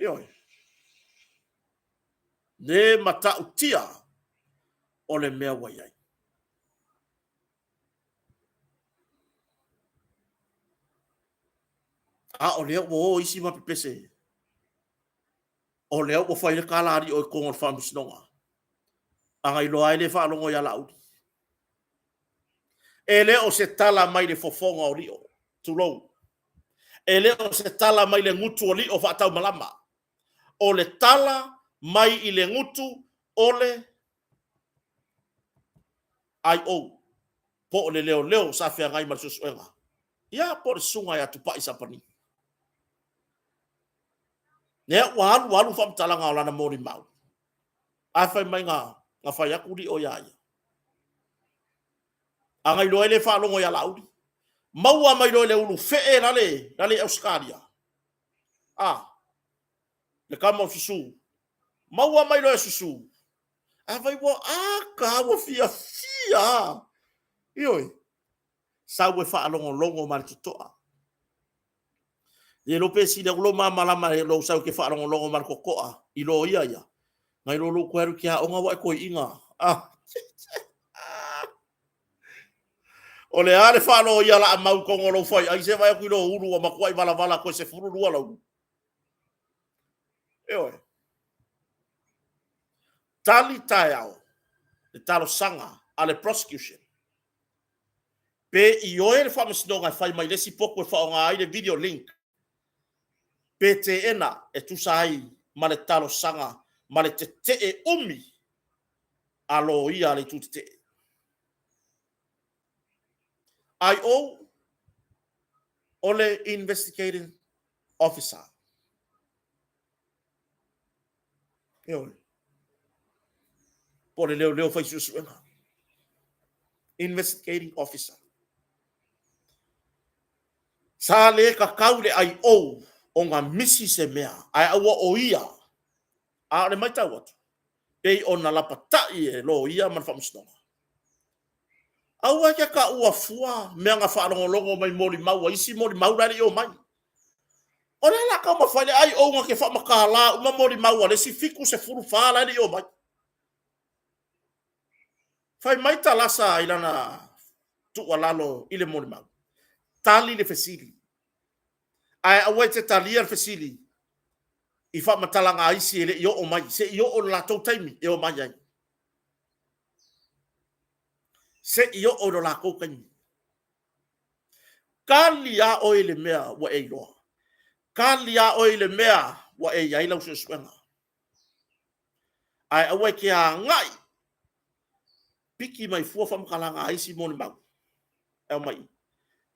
Ioe. Le matautia o le mea ua i ai. A o lea ua o isi ma pepese. O lea ua fai le tala a Lio i totonu o le faamasinoga. A na iloa ai le faalogo ia Laauli. E le o se tala mai le fofoga o Lio, tulou. E le o se tala mai le gutu o Lio faataumalama. O le tala mai i le gutu o le IO, po o le leoleo sa feagai ma le suesuega, ia po o le susuga ia Tupai Sapani. Lea ua alu alu faamatalaga o lana molimau, ae fai mai na, na fai atu Lio ia ia. A na iloa ai le faalogo ia Laauli, maua mai loa e le ulufee lale, lale i Ausetalia, a, le tama o Susu, maua mai loa e Susu, ae fai ua ata, ua fiafia lava. Ioe, sau e faalogologo ma le totoa. Le iloa pe sili atu lou malamalama i lou sau e te faalogologo ma le totoa i loia ia, nai lo lou toe alu i te aoga ua e toeaina. Ah. O le a le faaloia la a mau tonu o lou faiai se vai atu i lou ulu ua matuai valavala toe 12 lau. Ioe. Tali taeao le talosaga a le prosecution pe ioe le faamasinoga e fai mai le isi potu e faaaoga ai le video link pe teena e tusa ai ma le talosaga ma le tetee umi a loia a le itu tetee. IO o le investigating officer. Ioe. Po o le leoleo fai suesuega. Investigating officer. Sa le tatau le IO ona misi se mea, ae aua o ia. A o le matau atu, pei ona lapatai e loia ma le faamasinoga. Aua e te taua fua mea na faalogologo mai molimau a isi molimau la e le i omai. O le a la taumafai le IO na te faamatala uma molimau a le isi 74 la e le i omai. Fai mai Talasa i lana tuualalo i le molimau, tali le fesili, ae aua e te talia le fesili i faamatalaga a isi e le i oo mai, se i oo i le latou taimi e omai ai. Se i oo i lo latou taimi. Tali lava oe i le mea ua e iloa. Tali lava oe i le mea ua e i ai lau suesuega. Ae aua e te agai piki mai fua faamatalaga a isi molimau e aumai.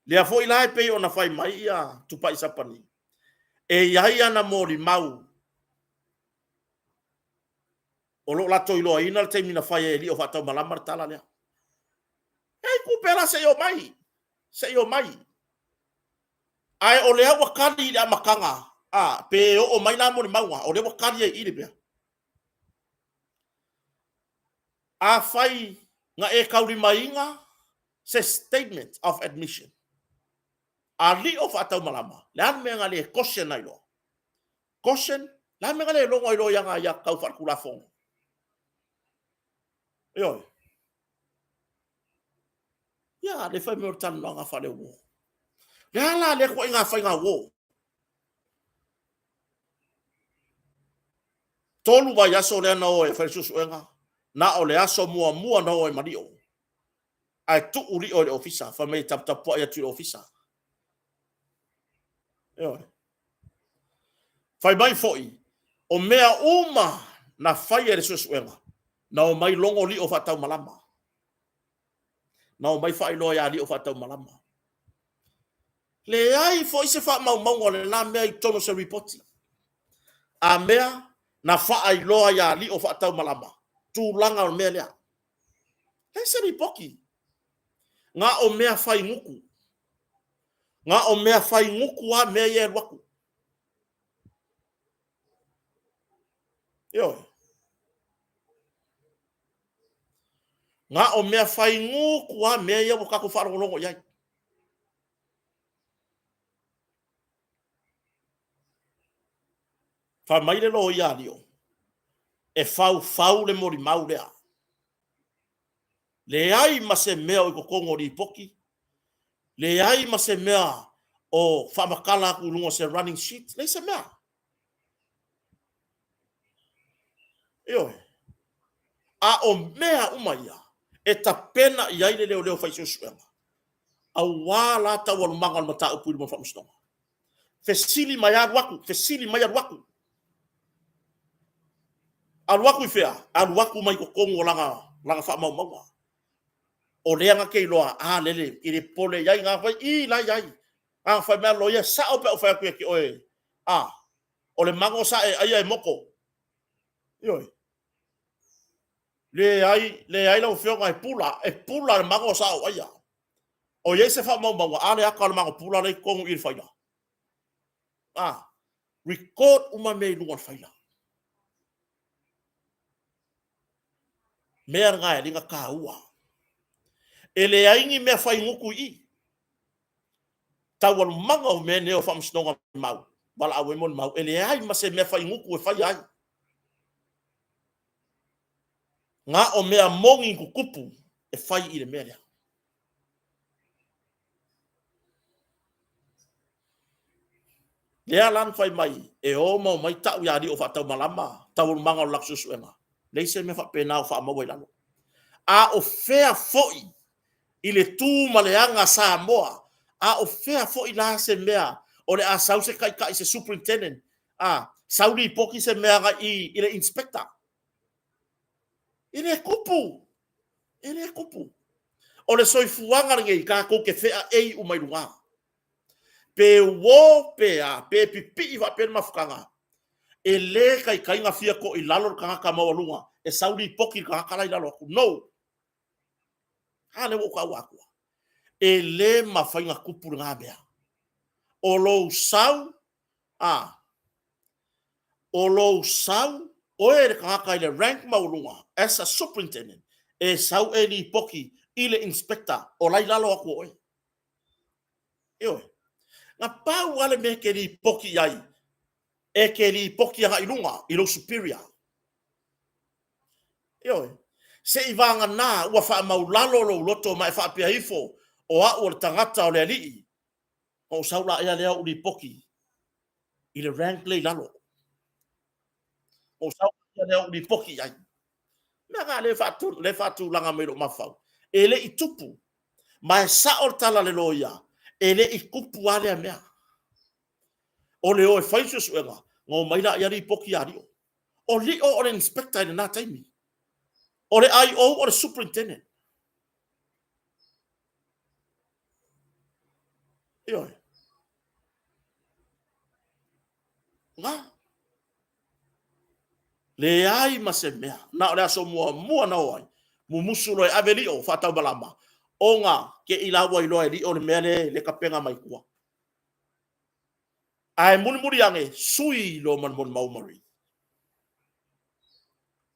Lea foi la e pei ona fai mai ia Tupai Sapani, e i ai ana molimau o lo o latou iloaina le taimi na fai ai e Lio Faataumalama le tala lea. E ai tupe la se i omai, se i omai. Ae o lea ua tali i le amataga, a, pe oo mai la molimauga, o lea ua tali ai i le mea. Afai na e taulimaina se statement of admission a Lio Faataumalama, le a le mea na le caution ai loa? Caution, le a le mea na le logo ai loa i ana aiatatau faaletulafono? Ioe. Ia, le fai mai o le talanoaga faaleuo. Le a la lea ituaiga faiga uo? 3 vaiaso lea na o ai e fai le suesuega, na o le aso muamua na o ai ma Lio. Ae tuu Lio i le ofisa, fai mai e taputapuai atu i le ofisa. Ioe. Fai mai foi, o mea uma na faia i le suesuega, na omai logo Lio faataumalama. Na omai faailoa ia Lio faataumalama. Leai foi se faamaumauga o lena mea i totonu o se ripoti. A mea na faailoa ia Lio faataumalama tulaga o le mea lea. Leai se lipoti. Na o mea fai gutu. Na o mea fai gutu lava mea ia e alu atu. Ioe. Na o mea fai gutu lava mea ia ua tatou faalogologo i ai. Fai mai le loia a Lio, e faufau le molimau lea. Leai ma se mea o i totonu o lipoti, leai ma se mea o faamatala atu i luga o se running sheet, leai se mea. Ioe. A o mea uma ia, e tapena i ai le leoleo fai suesuega, aua la taualumaga o le mataupu i luma o le faamasinoga. Fesili mai alu atu, fesili mai alu atu. Alu atu i fea? Alu atu mai totonu o lana faamaumauga. O lea na te iloa, a lele, e le popole i ai, na fai, i la e i ai. Na fai mai a loia, e sao pe a ou fai atu ia te oe, a, o le mago sa e aia e moto. Ioe. Leai, leai lau Afioga e pula, e pula le mago sa ou aia. O i ai se faamaumauga, a le ata o le mago pula la e i totonu i le faila. A, record uma mea i luga o le faila. Mea lena e alii ona taua. E leai ni mea faigutu i i. Taualumaga o mea nei o faamasinoga mau, valaau ai molimau, e leai ma se mea faigutu e faia ai. Na o mea moni tutupu e fai i le mea lea. Lea la na fai mai e o ma omai tau ia Lio faataumalama taualumaga o le latou suesuega. Leai se mea faapena o faamaua i lalo. A o fea foi i le tu ma le aga a Samoa, a o fea foi la se mea o le a sau se taitai, se superintendent, a, sau lipoti se mea agai i i le inspector. E le tupu, e le tupu. O le soifuaga lenei tatou te feaei uma i luga. Pe uo pe a, pe pipii faapea le mafutaga, e le taitai ona fia toilalo le tagata maualuga e sau lipoti i le tagata la e i lalo atu. No! A lea ua ou taua atua. E le mafai ona tupu lena mea. O lou sau, a, o lou sau, oe le tagata i le rank maualuga as a superintendent, e sau e lipoti i le inspector o la e i lalo atu o oe. Ioe. Na pau lava le mea e te lipoti i ai, e te lipoti agai i luga i lou superior. Ioe. Seivagana ua faamaulalo lou loto ma e faapea ifo, o au o le tagata o le Alii, ona ou sau laia lea ou lipoti i le rank lea i lalo. Ou sau lea ou lipoti i ai. Mea na lea e faatulaga mai i lou mafaufau. E le i tupu. Ma e sao le tala a le loia, e le i tupu lava lea mea. O le o e fai le suesuega, ona omai laia lipoti ia Lio. O Lio o le inspector i lena taimi. O le IO o le superintendent. Ioe. Na. Leai ma se mea. Na o le aso muamua na o ai, mumusu loa e ave Lio faataumalama, ona te i la ua iloa e Lio le mea lea le tapena mai tua. Ae mulimuli ane, sui loa ma le molimau a Marie.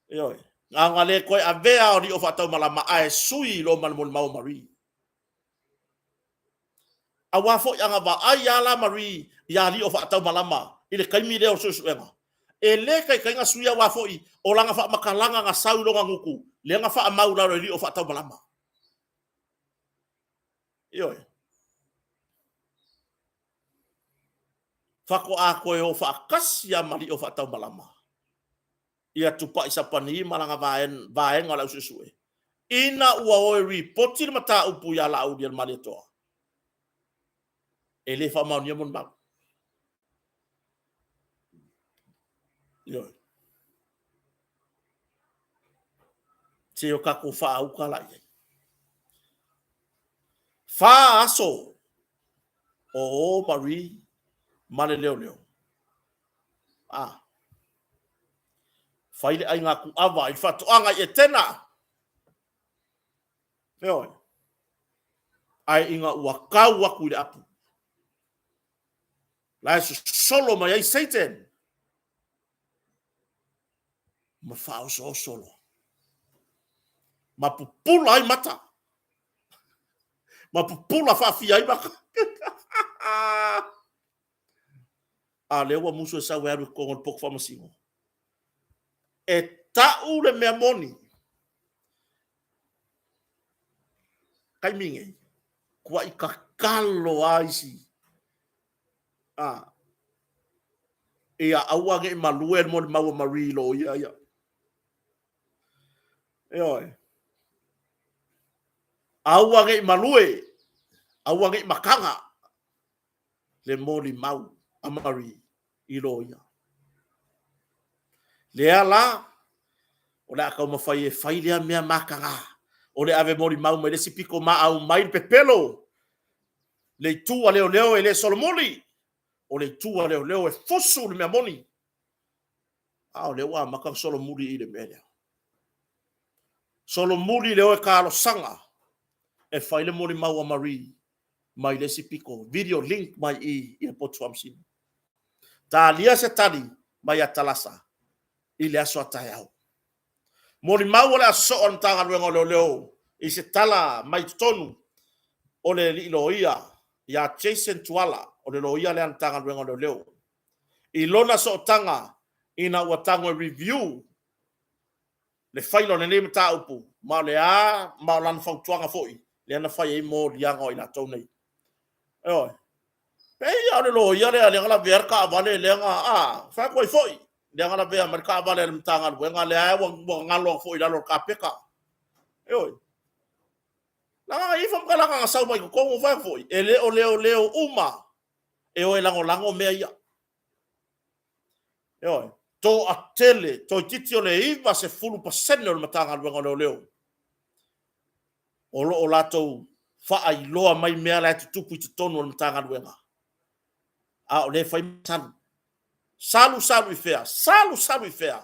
Ioe. Na ona le toe avea o Lio faataumalama, ae sui loa ma le molimau a Marie. Aua foi a na vaai lava la Marie ia Lio faataumalama i le taimi lea o le suesuega, e le taitai ona suia aua foi o lana faamatalaga na sau i lona gutu, lea na faamau i lalo e Lio faataumalama. Ioe. Faatoa toe o faatasi lava ma Lio faataumalama ia Tupai Sapani ma lana vaega o le ausuesue, ina ua o e ripoti le mataupu ia Laaulialemalietoa, e le faamaonia molimau. Ioe. Se o tatou faauta la i ai. Fa aso. O o Marie ma le leoleo. A. Fai le aiga kuava i le faatoaga i Etena. Ioe. Ae ina ua tau atu i le apu, la e sosolo mai ai Satan ma faaosooso loa, ma pupula ai mata, ma pupula faafia ai mata. A lea ua musu e sau e alu i totonu o le poto faamasino. E tau le mea moni. Taimi nei, tuai tatalo a isi. A, ia aua ne i malue le molimau a Marie i loia ia. Ioe. Aua ne i malue, aua ne i mataga le molimau a Marie i loia. Lea la, o le a taumafai e fai lea mea mataga, o le ave molimau mai le isi pito ma aumai le pepelo, le itu a leoleo e le solomuli, o le itu a leoleo e fusu le mea moni. A o lea ua amata ona solomuli i le mea lea. Solomuli le o e talosaga e fai le molimau a Marie mai le isi pito, video link mai i i le potu faamasino. Talia se tali mai Atalasa i le aso a taeao. Molimau o le a sosoo a le Matagaluega o Leoleo i se tala mai totonu o le alii loia ia Jason Tuala, o le loia lea a le Matagaluega o Leoleo, i lona sootaga ina ua tago e review le faila o lenei mataupu, ma o le a ma o lana fautuaga foi lea na fai ai moliaga o i latou nei. Ioe. Pei lava o le loia lea lea na lavea le taavale lea na, a, fai atu ai foi, lea na lavea mai le taavale a le Matagaluega lea ua galo atu foi i lalo o le kapeta. Ioe. Leaga na i ai faamatalaga na sau mai totonu, fai atu foi, e le o leoleo uma e o e lagolago mea ia. Ioe. Toatele, toeitiiti o le 90% o le Matagaluega o Leoleo o lo o latou faailoa mai mea la e tutupu i totonu o le Matagaluega, a o lea e fai ma salu. Salu, salu i fea? Salu, salu i fea?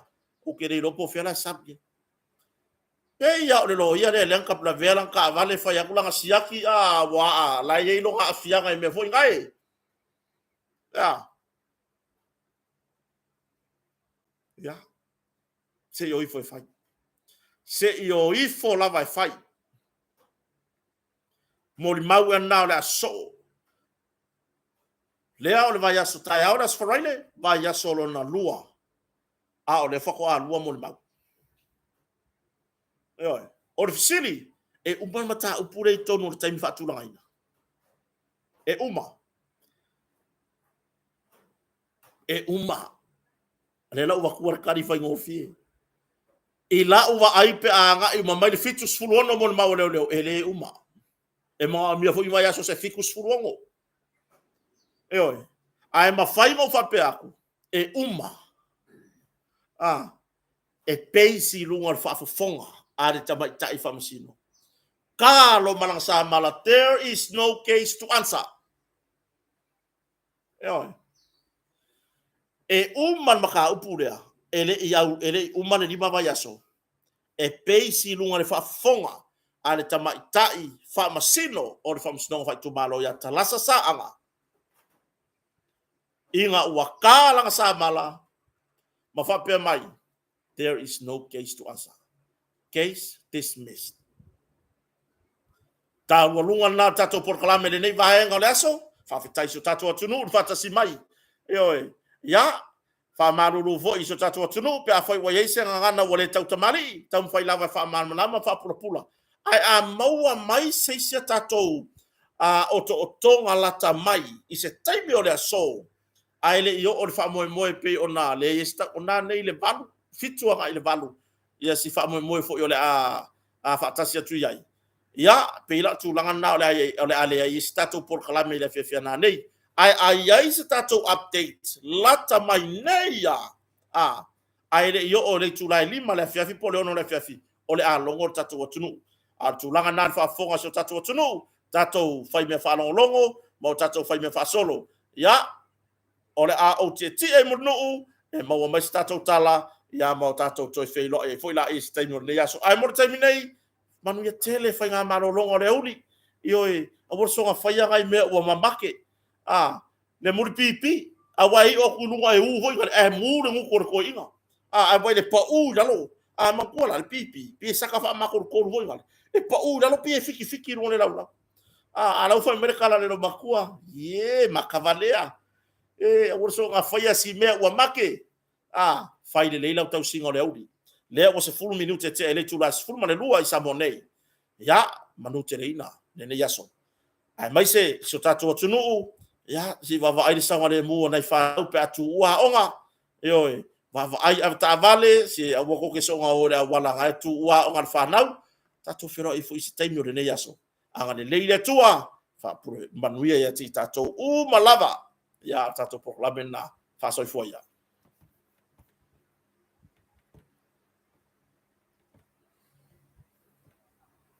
Ou te le iloa po o fea la e salu i ai. Pei lava o le loia lea lea na lavea lana taavale fai atu lana siaki, a ua a, la e i ai lona aafiaga i mea foi na e. A. Ia. Se i o ifo e fai. Se i o ifo lava e fai. Molimau ea lena o le a sosoo. Lea o le vaiaso taeao le Aso Faraile, vaiaso lona lua. A o lea faatoa lua molimau. Ioe. O le fesili, e uma le mataupu lea i totonu o le taimi faatulagaina? E uma. E uma. Lea la ua avatua le tali faigofie. I lau vaai pe a agai uma mai le 76 molimau a leoleo, e le uma. E manaomia foi vaiaso se 76. Ioe. Ae mafai ona ou faapea atu, e uma. A, e base i luga o le faafofoga a le tamaitai faamasino. Talo ma lana samala, there is no case to answer. Ioe. E uma le mataupu lea, e le i au, e le i uma le 5 vaiaso, e base i luga o le faafofoga a le tamaitai faamasino o le Faamasinoga Faaitumalo ia Talasa Saaga, ina ua ta lana samala ma faapea mai, there is no case to answer. Case dismissed. Taualuga lena o le tatou polokalame i lenei vaega o le aso. Faafetai i si o tatou atunuu le faatasi mai. Ioe. Ia, faamalulu foi i si o tatou atunuu pe afai ua i ai se gagana ua le tautamalii, taumafai lava e faamalamalama ma faapulapula. Ae a maua mai se isi a tatou otootoga lata mai i se taimi o le aso, ae le i oo le faamoemoe pei ona leai se tau, o nanei le 8, 7 agai i le 8, ia si faamoemoe foi o le a faatasi atu i ai. Ia, pei la o tulaga lena o le a leai ai se tatou polokalame i le afiafi a nanei. Ae a i ai se tatou update lata mai nei lava, a, ae le i oo i le itula e 5 le afiafi po o le 6 le afiafi, o le a logo le tatou atunuu. A o le tulaga lena i le faafofoga a si o tatou atunuu, tatou fai mea faalogologo, ma o tatou faimea faasolo. Ia, o le a ou tietie i Mulinuu e maua mai se tatou tala, ia ma o tatou toe feiloai ai foi laia i se taimi o lenei aso. Ae mo le taimi nei, manuia tele faiga malologa o le aoauli. Ioe, aua le soona faia nai mea ua mamake, a, le mulipipi, aua e iu atu i luga e u foi lale, ae mu le gutu o le toeaina. Ae vaai i le pau i lalo. A manatua la le pipi, pei e saka faamatolutolu foi lale, e pau i lalo pei e fitifiti i luga o le laulau. A o la e ua fai mai le tala a le loomatua, ie, matavalea. E aua le soona faia si mea ua make, a, fai lelei lau tausiga o le aoauli. Lea ua 10 minute tea i le itula e 12 i Samoa nei. Ia, manuteleina lenei aso, aemaise si o tatou atunuu, ia se i vaavaai le saogalemu o nai fanau pe a tuua aoga. Ioe, vaavaai avetaavale, se aua tou te soona o i le auala o la e tuua aoga a le fanau. Tatou feiloai foi i se taimi o lenei aso. Agalelei le Atua, faapule manuia ia te i tatou uma lava. Ia, o le tatou polokalame lena, faasoifua ia.